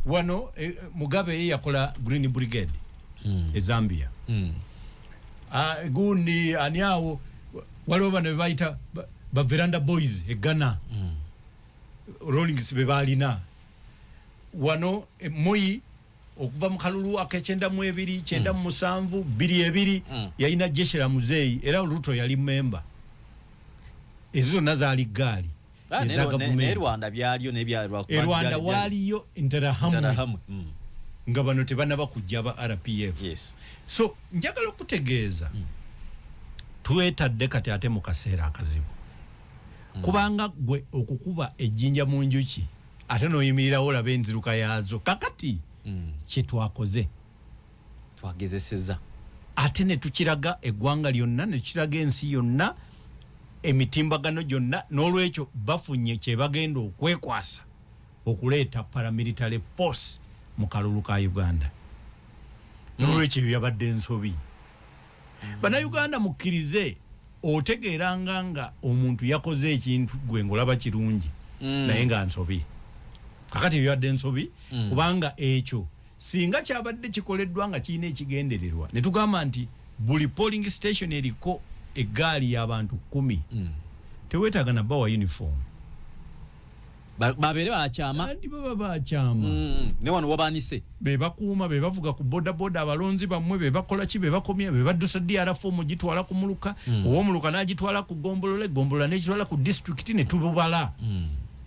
wano Mugabe ye yakola Green Brigade e Zambia. Gundi ani awo waliwo bano bebayita ba Veranda Boys e Ghana, Rawlings be balina wano Moi okuva mu kalulu ak'ekyenda mu ebiri, 97, 22, yalina Jeshi la Muzeeyi, era Ruto yali memba. Ezo zonna zaali gaali eza Ne gavumenti. Rwanda byaliyo nebya E Rwanda waaliyo Interahamwe. Interahamwe. Nga bano tebanaba kujja ba RPF. So njagala okutegeeza, twetadde kati ate mu kaseera akazibu, kubanga gwe okukuba ejjinja mu njuki ate n'oyimirirawo olaba enziruka yaazo. Kakati kyetwakoze, twagezeseza, ate ne tukiraga eggwanga lyonna, ne tukiraga ensi yonna, emitimbagano gyonna. N'olwekyo bafunye kyebagenda okwekwasa okuleeta paramilitary force mu kalulu ka Uganda. N'olwekyo eyo yabadde ensobi. Bannayuganda mukkirize, otegeeranga nga omuntu yakoze ekintu gwe ng'olaba kirungi, naye nga nsobi. Kakati eyo yabadde ensobi, kubanga ekyo singa kyabadde kikoleddwa nga kirina ekigendererwa, ne tugamba nti buli polling station eriko eggaali y'abantu 10, teweetaaga na bawa uniform. Babeere bakyama. Anti baba bakyama. Ne wano wabanise. Be bakuuma, be bavuga ku bodaboda abalonzi bammwe, be bakola ki, be bakomya, be baddusa DR form gitwala ku muluka, ow'omuluka n'agitwala ku gombolola, egombolola n'egitwala ku disitulikiti, ne tububala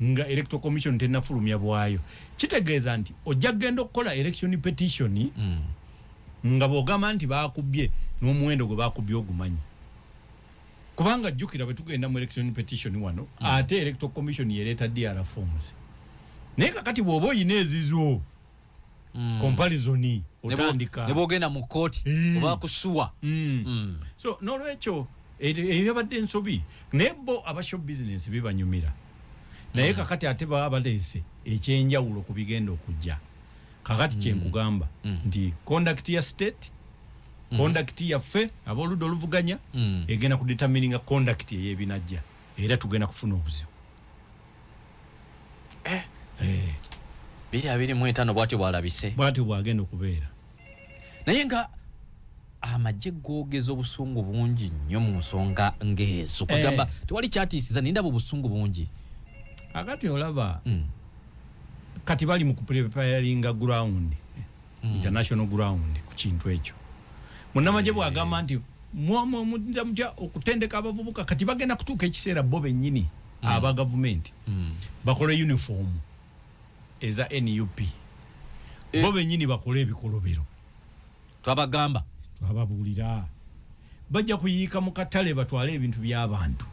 nga Electoral Commission tennafulumya bwayo. Kitegeeza nti ojja kugenda okukola election petition nga bw'ogamba nti baakubye n'omuwendo gwe baakubye ogumanyi, kubanga jjukira bwe tugenda mu election petition wano, ate Electoral Commission yereeta DR forms. Naye kakati bw'oba oyina ezizo, comparison otandika. Ne bwogenda mu kooti oba kusuwa. So nolwekyo eyo yabadde ensobi, naye bo aba show business bibanyumira. Naye kakati ate baba baleese ekyenjawulo ku bigenda okujja. Kakati kyenkugamba nti conduct ya state, conduct yaffe ab'oludda oluvuganya, egenda kudetermininga conduct ey'ebinajja, era tugenda kufuna obuzibu. 2025 bwatyo bwalabise. Bwatyo bwagenda okubeera. Naye nga Amagye googeza obusungu bungi nnyo mu nsonga ng'ezo, kugamba tewali kyatiisiza, naye ndaba obusungu bungi. Akati olaba kati bali mu kupreparinga ground, international ground ku kintu ekyo. Munnamagye bw'agamba nti muyinza mutya okutendeka abavubuka, kati bagenda kutuuka ekiseera bo bennyini aba gavumenti bakole uniform eza NUP, bo bennyini bakole ebikolobero. Twabagamba. Twababuulira, bajja kuyiika mu katale batwale ebintu by'abantu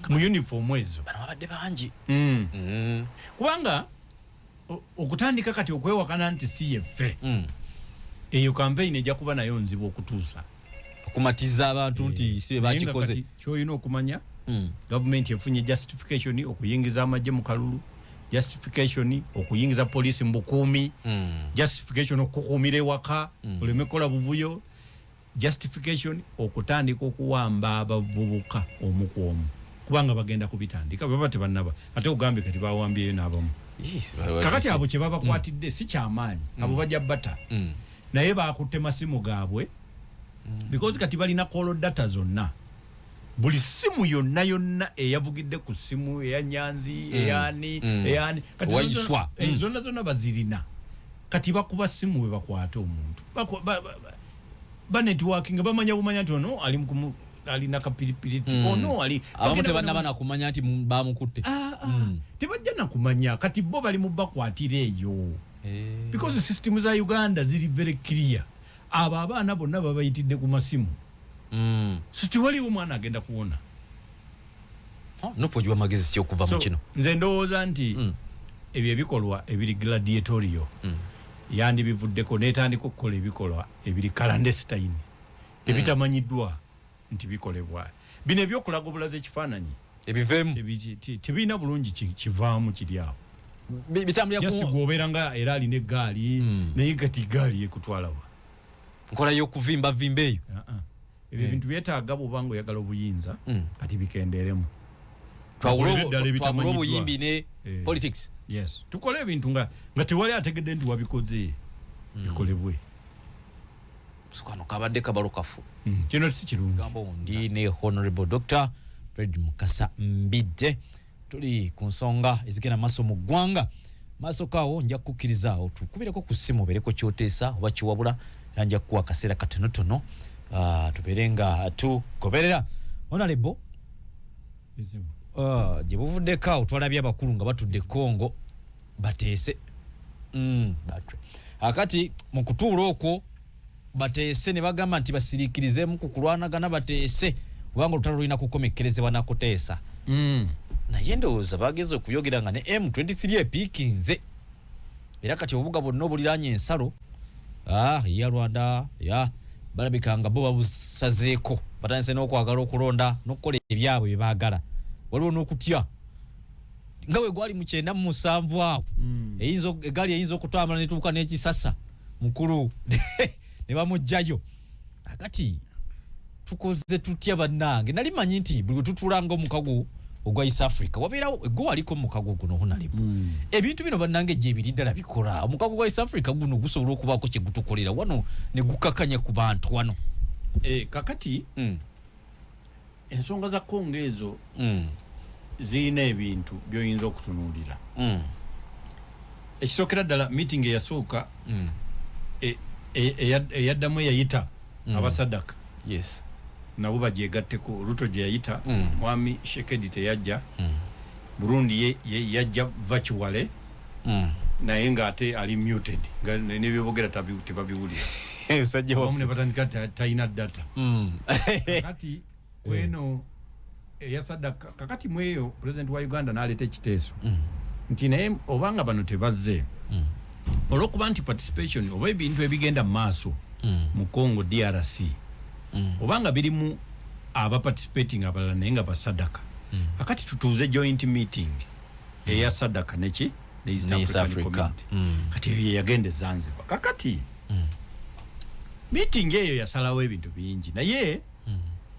mu uniform ezo. Bano babadde bangi. Kubanga okutandika kati okwewakana nti si yeffe, eyo campaign ejja kuba nayo nzibu okutuusa okumatiza abantu nti si be Naye nga bakikoze. kati kyolina okumanya, gavumenti efunye justification okuyingiza amagye mu kalulu, justification okuyingiza poliisi mu bukuumi, justification okukuumira ewaka oleme kukola buvuyo, justification okutandika okuwamba abavubuka omu ku omu, kubanga bagenda kubitandika baba tebannaba. Ate ogambye kati bawambyeyo n'abamu. Yes, Kakati abo kye babakwatidde si kyamaanyi, abo bajja bata, naye bakutte masimu gaabwe, because kati balina call data zonna, buli simu yonna yonna eyavugidde ku simu eya Nyanzi, eyani, eyani kati Wayiswa. Zonna zonna bazirina. Kati bakuba simu bwe bakwata omuntu, ba networking, bamanya bumanya nti ono ali alina kapiripiriti, ono ali Abamu bagenda tebannaba nakumanya nti bamukutte. Ah, ah, tebajja nakumanya. Kati bo bali mu bakwatira eyo, because system za Uganda ziri very clear. Abo abaana bonna babayitidde ku masimu, so tewaliwo mwana agenda kuwona. NUP ogiwa magezi ki okuva mu So, kino? nze ndowooza nti ebyo ebikolwa ebiri gladiatorial yandibivuddeko netandika okukola ebikolwa ebiri clandestine, ebitamanyiddwa nti bikolebwa. Bino ebyokulaga obulaza ekifaananyi Ebiveemu. Tebirina bulungi kivaamu kiri awo. Bitambulira Just ku gwobeera nga era alina eggaali, naye kati gaali yekutwalawa? Nkola y'okuvimbavimba eyo. Uh-uh. Ebyo ebintu byetaaga bwoba nga oyagala obuyinza, kati bikendeeremu. Twawule Tukolere ddala twawule ebitamanyiddwa. obuyimbi ne politics. Yes, tukole ebintu nga tewali ategedde nti wabikoze, bikolebwe. So kano kabadde kabalo kafu. Kino si kirungi. Gambo ndi ne Honorable Dr Fred Mukasa Mbidde, tuli ku nsonga ezigenda maaso mu ggwanga. Maaso kaawo nja kukkiriza tukubireko ku ssimu obeereko kyoteesa oba kiwabula, era nja kukuwa akaseera katonotono, tubeere nga tugoberera. Honorable, gye buvuddeko awo twalabye abakulu nga batudde e Congo bateese. Batwe. Akati mu kutuula okwo bateese ne bagamba nti basiriikirizemu ku kulwanagana, bateese kubanga olutalo lulina kukomekkerezebwa nakuteesa. Naye ndowooza bageze okuyogera nga ne M23 epiikinze, era kati obubuga bwonna obuliraanye ensalo ya Rwanda ya balabika nga bo babusazeeko, batandise n'okwagala okulonda n'okukola ebyabwe bye baagala. Waliwo n'okutya nga bwe gwali mu 97 awo, eggaali eyinza okutambula netuuka n'ekisasa mukulu ne bamuggyayo. Akati tukoze tutya bannange? Nali manyi nti buli lwe tutuula nga omukago ogwa East Africa wabeerawo egwe waliko omukago guno honalimu. Ebintu bino bannange gyebiri ddala bikola. Omukago gwa East Africa guno gusobola okubaako kye gutukolera wano ne gukakanya ku bantu wano. Kakati ensonga za Kongo ezo zirina ebintu byoyinza okutunuulira. Ekisookera ddala, meeting eyasooka eyaddamu eyayita aba SADC nabo bagyegatteko, Ruto gye yayita, mwami Tshisekedi teyajja. Burundi ye yajja virtually, naye ng'ate ali muted, nga nebyebogera tebabiwulira. Musajja Abamu waffe. ne batandika talina data. Kakati kweno eya SADC, kakati mweyo president wa Uganda n'aleeta ekiteeso nti naye obanga bano tebazze, olwokuba nti participation oba ebintu ebigenda mu maaso mu Congo DRC obanga birimu aba participating abalala naye nga ba SADC, akati tutuuze joint meeting eya SADC neki ne East Ne East African Africa. Community. Kati eyo ye yagenda e Zanzibar. Kakati meeting eyo yasalawo ebintu bingi, naye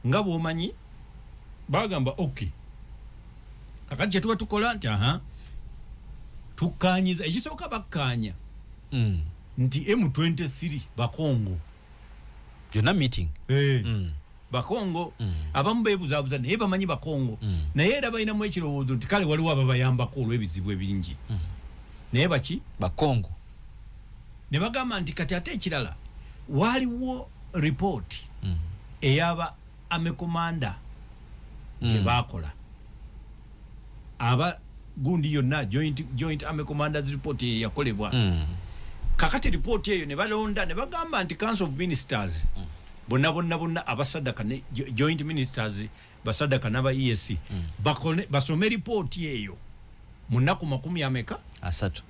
nga bwomanyi bagamba ok, kakati kyetuba tukola nti aha tukkanyiza ekisooka, bakkaanya nti M23 bakongo. Yonna meeting. Hey. Bakongo abamu beebuzaabuza, naye bamanyi Bakongo, naye era balinamu ekirowoozo nti kale waliwo ababayambako olw'ebizibu ebingi, naye baki? Bakongo. Ne bagamba nti kati ate ekirala, waaliwo ripooti eyaba army commander gye baakola, aba gundi yonna, joint army commanders report eyo yakolebwa. Kakati ripooti eyo ne balonda ne bagamba nti Council of Ministers bonna bonna bonna, aba SADC ne joint ministers ba SADC n'aba EAC, basome ripooti eyo mu nnaku makumi ameka? 30.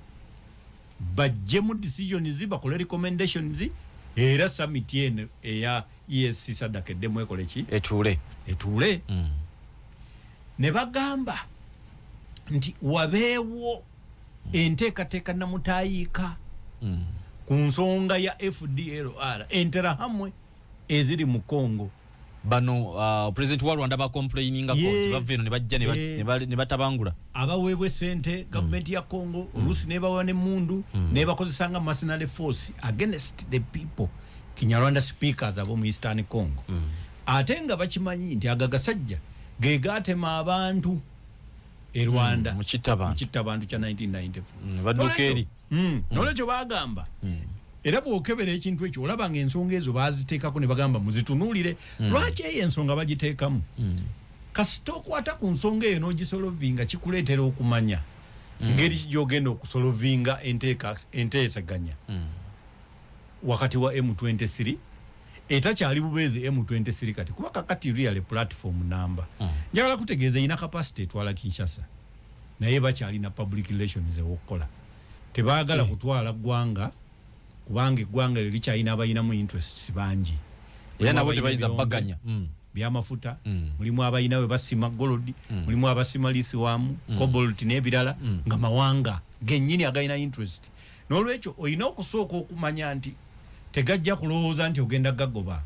Bajjemu decisions, bakole recommendations, era summit eno eya EAC SADC eddemu ekole ki? Etuule. Etuule. Ne bagamba nti wabeewo enteekateeka namutayiika ku nsonga ya FDLR, Interahamwe eziri mu Congo. Bano president wa Rwanda bacomplainingako nti bava eno ne bajja ne batabangula. Abaweebwa esente gavumenti ya Congo, oluusi nebawa nemundu, nebakozesa nga mercenary force against the people, Kinyarwanda speakers ab'omu Eastern Congo, ate nga bakimanyi nti ago agasajja ge gatema abantu e Rwanda. Mu kittabantu. Mu kittabantu kya 1994. Badduka eri. Nolwekyo bagamba, era bw'okebera ekintu ekyo olaba nga ensonga ezo baziteekako ne bagamba muzitunuulire. Lwaki eyo ensonga bagiteekamu? Kasita okwata ku nsonga eyo n'ogisolovinga, kikuleetera okumanya ngeri ki gy'ogenda okusolovinga enteeseganya wakati wa M23 etakyali bubeezi M23 kati, kuba kakati real platform number, njagala kutegeeza, erina capacity etwala Kinshasa, naye bakyalina public relations ewokukola. Tebaagala kutwala ggwanga, kubanga eggwanga lyo likyalina abalinamu interests bangi. Era nabo Mulimu tebayinza abalina baganya. Byamafuta, mulimu abalina we basima gold, mulimu abasima lithium, cobalt n'ebirala, nga mawanga gennyini agalina interest. N'olwekyo olina okusooka okumanya nti tegajja kulowooza nti ogenda gagoba,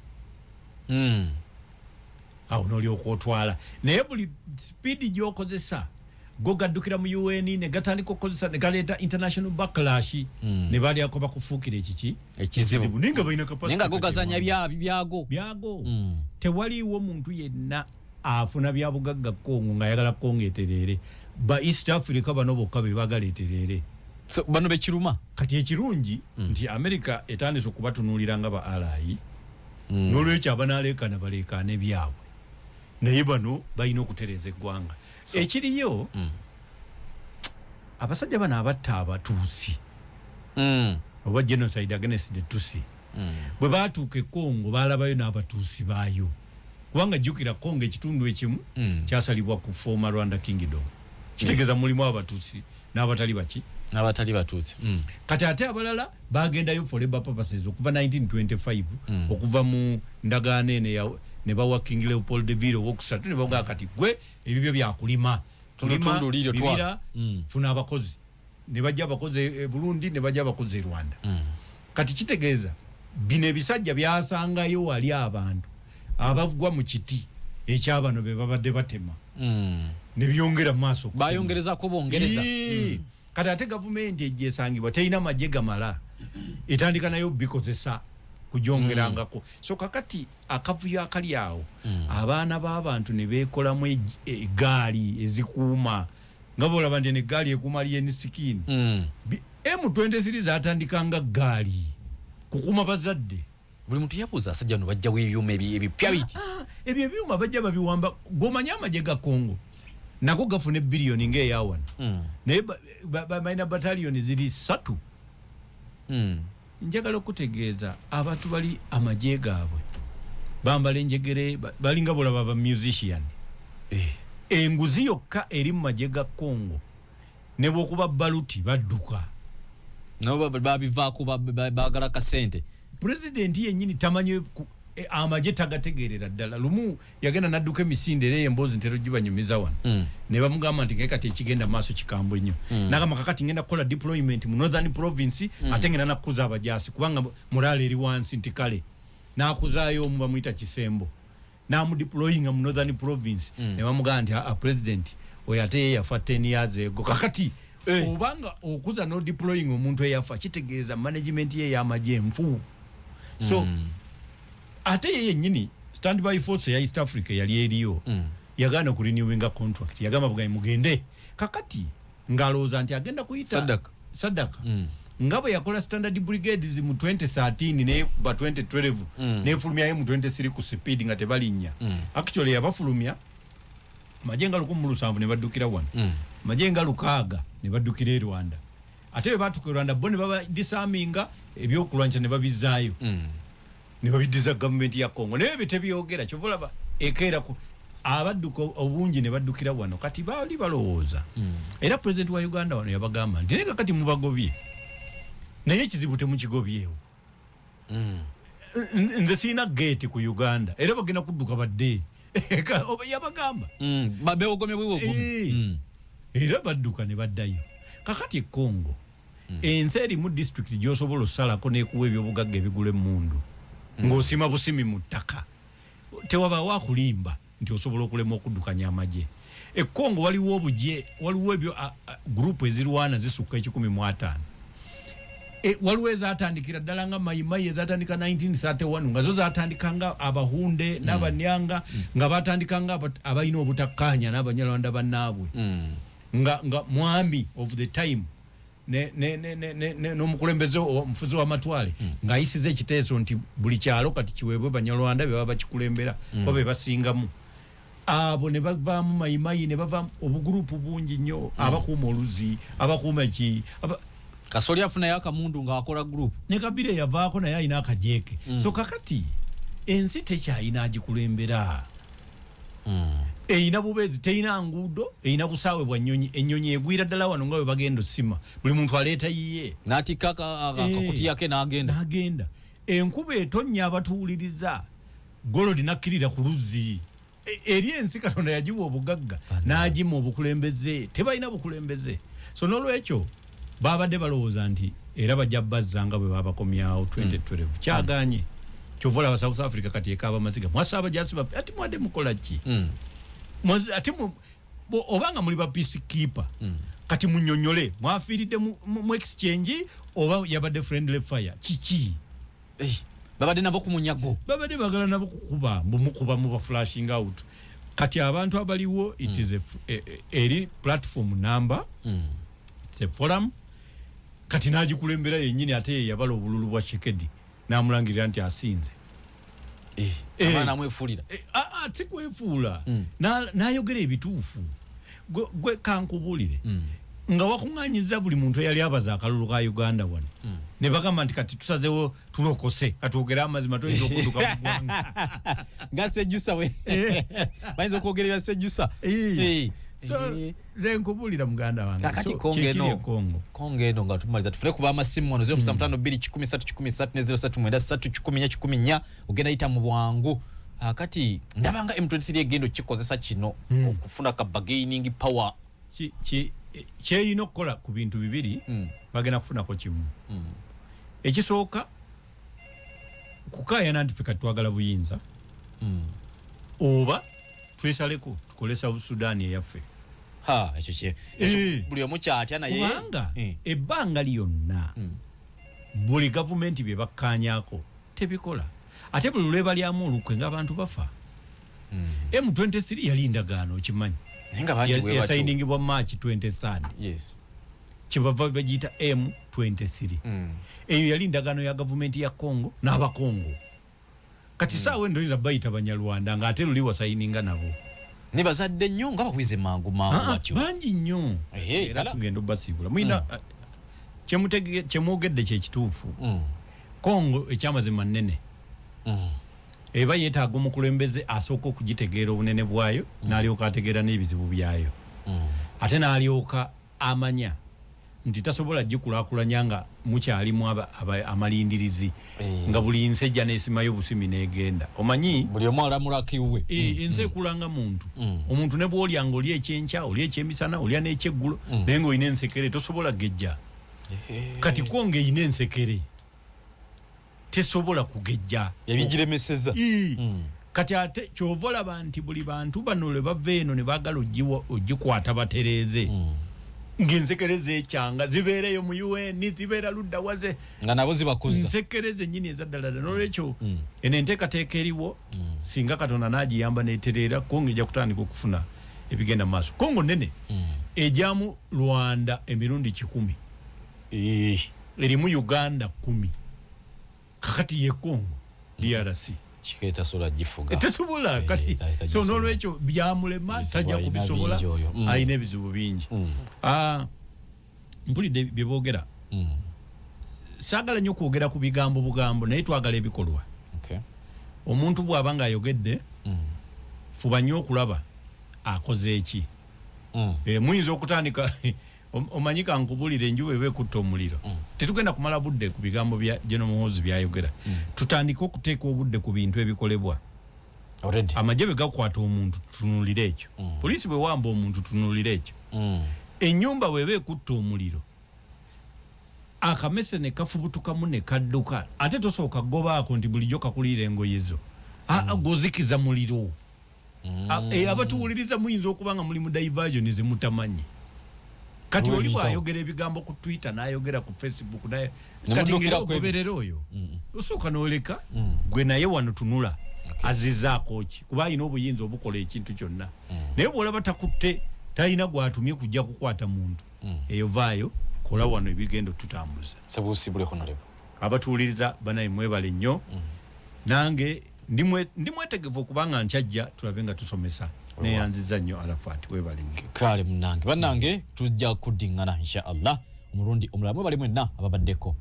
awo n'olyoka otwala. Naye buli speed gy'okozesa, go gaddukira mu UN ne gatandika okukozesa ne galeeta international backlash, ne balyako bakufuukira ekiki? Ekizibu. Naye nga balina capacity. Naye nga go kati gazanya ewanga. Byago. Byago. Tewaliiwo muntu yenna afuna byabugagga Kongo ng'ayagala Kongo etereere. Ba East Africa bano bokka be baagala etereere. So, bano bekiruma. Kati ekirungi nti America etandise okubatunuulira nga ba ally. N'olwekyo abanaleekaana baleekaane byabwe, naye bano balina okutereeza eggwanga. Ekiriyo, abasajja bano abatta Abatuusi, oba genocide against the Tusi, bwe batuuka e Congo balabayo n'Abatuusi baayo, kubanga jjukira Congo ekitundu ekimu kyasalibwa ku former Rwanda Kingdom, kitegeeza mulimu Abatuusi n'abatali baki? N'abatali Batuusi. Kati ate abalala bagendayo for labor purposes okuva 1925, okuva mu ndagaano eno ne bawa King Leopold ville owokusatu, ne bagaa kati gwe ebibyo byakulima. Tundu liryo twala. Bibira, funa abakozi, ne bajja abakozi e Burundi, ne bajja abakozi e Rwanda. Kati kitegeeza bino ebisajja byasangayo wali abantu abagwa mu kiti ekyabano be babadde batema, ne byongera mu maaso okutema. Bayongerezako bongereza. Yee. Kati ate gavumenti ejja esangibwa terina magye gamala, etandika nayo bikozesa kujongerangako. So kakati akavuyo akali awo, abaana b'abantu ne beekolamu egaali ezikuuma, nga bolaba nti eno egaali ekuuma Alien Skin. M23 zatandikanga gaali kukuuma bazadde. Buli muntu yabuuza, asajja no bajjawo ebyuma ebipya biti? Ah, ebyo ebyuma bajja babiwamba. Gomanye amagye ga Congo nago gafuna ebbiliyoni ngaeyawano, naye balina bataliyoni ziri 3. Njagala okutegeeza abantu bali amagye gaabwe bambala enjegere, balinga bolaba ba musician. Enguzi yokka eri mu magye ga Congo, ne bwokuba baluti badduka. Nabo babivaako, baagala kasente. Pulezidenti yennyini tamanyi amagye, tagategeerera ddala. Lumu yagenda nadduka emisinde, era eyo emboozi ntera gibanyumiza wano, ne bamugamba nti ngaye kati ekigenda maaso kikambwe nnyo. Nagamba kakati ngenda kukola deployment mu Northern Province, ate ngenda nakukuza abajaasi kubanga morale eri wansi. Nti kale, nakuzaayo omu bamuyita Kisembo, namudeployinga mu Northern Province. Ne bamugamba nti a president oyo ate ye yafa 10 years ago. Kakati obanga okuza no deploying omuntu eyafa, kitegeeza management ye ey'amagye nfu. So Ate ye yennyini standby force ya East Africa yali eriyo, yagaana ku renewinga contract, yagamba bugayi mugende. Kakati ng'alowooza nti agenda kuyita Sadaka. Sadaka nga bwe yakola standard brigades mu 2013 neba 2012, nefulumyayo mu 23 ku speed nga tebalinnya. Actually yabafulumya maje nga 1700 ne baddukira wano, maje nga 6000 ne baddukira e Rwanda. Ate bwe batuuka e Rwanda, bo ne baba disarminga, ebyokulwanyisa ne babizaayo, ne babiddiza gavumenti ya Congo. Naye ebyo tebyogera. Kyova olaba ekeera ku abadduka obungi ne baddukira wano. Kati baali balowooza, era pulezidenti wa Uganda wano yabagamba nti naye kakati mubagobye, naye ekizibu temukigobyewo. Nze sirina geeti ku Uganda, era bagenda kudduka badde. Oba yabagamba. Bewogomye bwewogomye. Era badduka ne baddayo. Kakati e Congo, ensi erimu disitulikiti gyosobola osalako nekuwa ebyobugagga ebigula emundu ng'osima busimi mu ttaka, tewabaawo akulimba nti osobola okulema okuddukanya amagye. E Congo waliwo obugye, waliwo ebyo gurupu ezirwana zisukka 150. Waliwo ezatandikira ddala nga Mayimayi, ezatandika 1931, nga zo zatandika nga Abahunde n'Abanyanga, nga batandika nga abalina obutakkaanya n'Abanyarwanda bannaabwe, nga mwami of the time n'omukulembeze omufuzi w'amatwale ng'ayisiza ekiteeso nti buli kyalo kati kiweebwe Banyarwanda be baba bakikulembera, kuba be basingamu. Abo ne bavaamu Mayimayi, ne bavaamu obugurupu bungi nnyo, abakuuma oluzzi, abakuuma ki Kasoli afunayo akamundu ng'akola group. Ne Kabira yavaako naye alina akajeeke. So kakati ensi tekyayina agikulembera, erina bubeezi, terina nguudo, erina busaawe bwa nnyonyi. Ennyonyi egwira ddala wano nga bwe bagenda osima, buli muntu aleeta yiye. N'atikka akakutiya ke n'agenda. N'agenda. Enkuba etonnya, abatuwuliriza, gold nakkirira ku luzzi. Eri ensi Katonda yagiwa obugagga n'agima obukulembeze, tebalina bukulembeze. So n'olwekyo babadde balowooza nti era bajja bazza nga bwe babakomyawo 2012. Kyaganye. Kyova olaba South Africa kati ekaaba maziga, mwasa abajasi baffe, ati mwadde mukola ki? Ate obanga muli ba peacekeeper, kati munyonyole mwafiiridde mu exchange oba yabadde friendly fire, kiki? Eh, babadde nabo ku munyago. Babadde bagala nabo kukuba, mbu mukuba, muba flashing out. Kati abantu abaliwo, it is eri platform number, it's a forum. Kati n'agikulembera yennyini, ate ye yabala obululu bwa Tshisekedi n'amulangirira nti asinze. Eh, abaana amwefuulira. Eh, ah, sikwefuula. N'ayogera ebituufu. Gwe kankubuulire, nga wakuŋŋanyiza buli muntu eyali abaza akalulu ka Uganda wano, ne bagamba nti kati tusazewo tulokose, katwogere amazima, toyinza okudduka mu ggwanga. Nga Sejjusa we bayinza okwogera ebya Sejjusa. Eh. So nze nkubuulira, muganda wange. Kakati So, Kongo kyekiri eno e Kongo. Kongo eno nga tumaliza, tufune kuba amasimu wano 0752 103 103 ne 039 3 14 14. Ogenda yita mu bwangu. Kati ndaba nga M23 egenda okikozesa kino okufuna ka bargaining power. Kyeyina okukola ku bintu bibiri, bagenda kufunako kimu. Ekisooka, kukaayana nti ffe kati twagala buyinza, oba twesaleko tukole South Sudan eyaffe. Ha, ekyo kye buli omu kyatya, naye Kubanga ebbanga lyonna buli gavumenti bye bakkaanyako tebikola, ate buli lwebalyamu olukwe ng'abantu bafa. M23 yali ndagaano, okimanyi? Naye nga bangi bwe batyo. Yasayiningibwa March 23rd. Kyebava bagiyita M23. Eyo yali ndagaano ya gavumenti ya Congo n'Abakongo. Kati saawa eno toyinza bayita Banyarwanda ng'ate luli wasayininga nabo. Ne bazadde nnyo nga bawize mangu mangu Ah, ah, batyo. Bangi nnyo. Era tugenda obasiibula muyina. Kyemwogedde kyekituufu. Congo ekyamazima nnene, eba yeetaaga omukulembeze asooka okugitegeera obunene bwayo, n'alyoka ategeera n'ebizibu byayo, ate n'alyoka amanya nti tasobola gikulaakulanya nga mukyalimu amalindirizi, nga buli nsi ejja n'esimayo busimi n'egenda, omanyi. Buli omu alamulako iwe. Ensi ekulanga muntu. Omuntu ne bw'olya nga olya ekyenkya, olya ekyemisana, olya n'ekyeggulo, naye ng'olina ensekere tosobola gejja. Kati Kongo erina ensekere, tesobola kugejja. Ebigiremeseza. Kati ate kyova olaba nti buli bantu bano lwe bava eno ne baagala ogikwata batereeze. Ng'ensekere zekyanga zibeereyo mu UN, zibeera ludda waze. Nga nabo zibakuza. Nsekere zennyini ezaddala ddala. Nolwekyo eno enteekateeka eriwo, singa Katonda n'agiyamba netereera, Kongo ejja kutandika okufuna ebigenda mu maaso. Kongo nene, ejyamu Rwanda emirundi 100, erimu Uganda 10. Kakati ye Kongo DRC. Kiketasobola gifuga. Tesobola kati. Tagisobola. So nolwekyo byamulema. Ebizibu Tajja alina kubisobola. bingi oyo. Alina ebizibu bingi. Ah, mpulidde byeboogera. Saagala nnyo kwogera ku bigambo bugambo, naye twagala ebikolwa. Omuntu bw'aba ng'ayogedde, fuba nnyo okulaba akoze eki. Muyinza okutandika omanyi kankubulira, enjuba eba ekutta omuliro. Tetugenda kumala budde ku bigambo bya General Muhoozi byayogera. Tutandike okuteeka obudde ku bintu ebikolebwa. Already. Amagye bwe gakwata omuntu, tutunulire ekyo. Poliisi bwe wamba omuntu, tutunulire ekyo. Ennyumba bweba ekutta omuliro, akamese ne kafubutukamu ne kadduka, ate tosooka gobaako nti bulijjo kakuliira engoye zo. Ah, gozikiza muliro. Abatuwuliriza muyinza okuba nga muli mu diversion zemutamanyi. Kati oli Lwebiyitawo. bwayogera ebigambo ku Twitter, n'ayogera ku Facebook, naye Ne kati muddukira ngera ku ebyo. ogoberera oyo, osooka n'oleka gwe naye wano tunula azizaako ki, kuba alina obuyinza obukola ekintu kyonna. Naye bw'olaba takutte, talina gwatumye kujja kukwata muntu, eyo vaayo kola wano ebigenda otutambuza. Sebuusibule, honorable. Abatuwuliriza banaye, mwebale nnyo. Nange ndi mwetegefu okubanga nkyajja tulabe nga tusomesa. Neyanziza nnyo Arafat, webale nnyo. Kale munange, bannange, tujja kuddiŋŋana insha Allah omulundi omulala. Mwebale mwenna ababaddeko.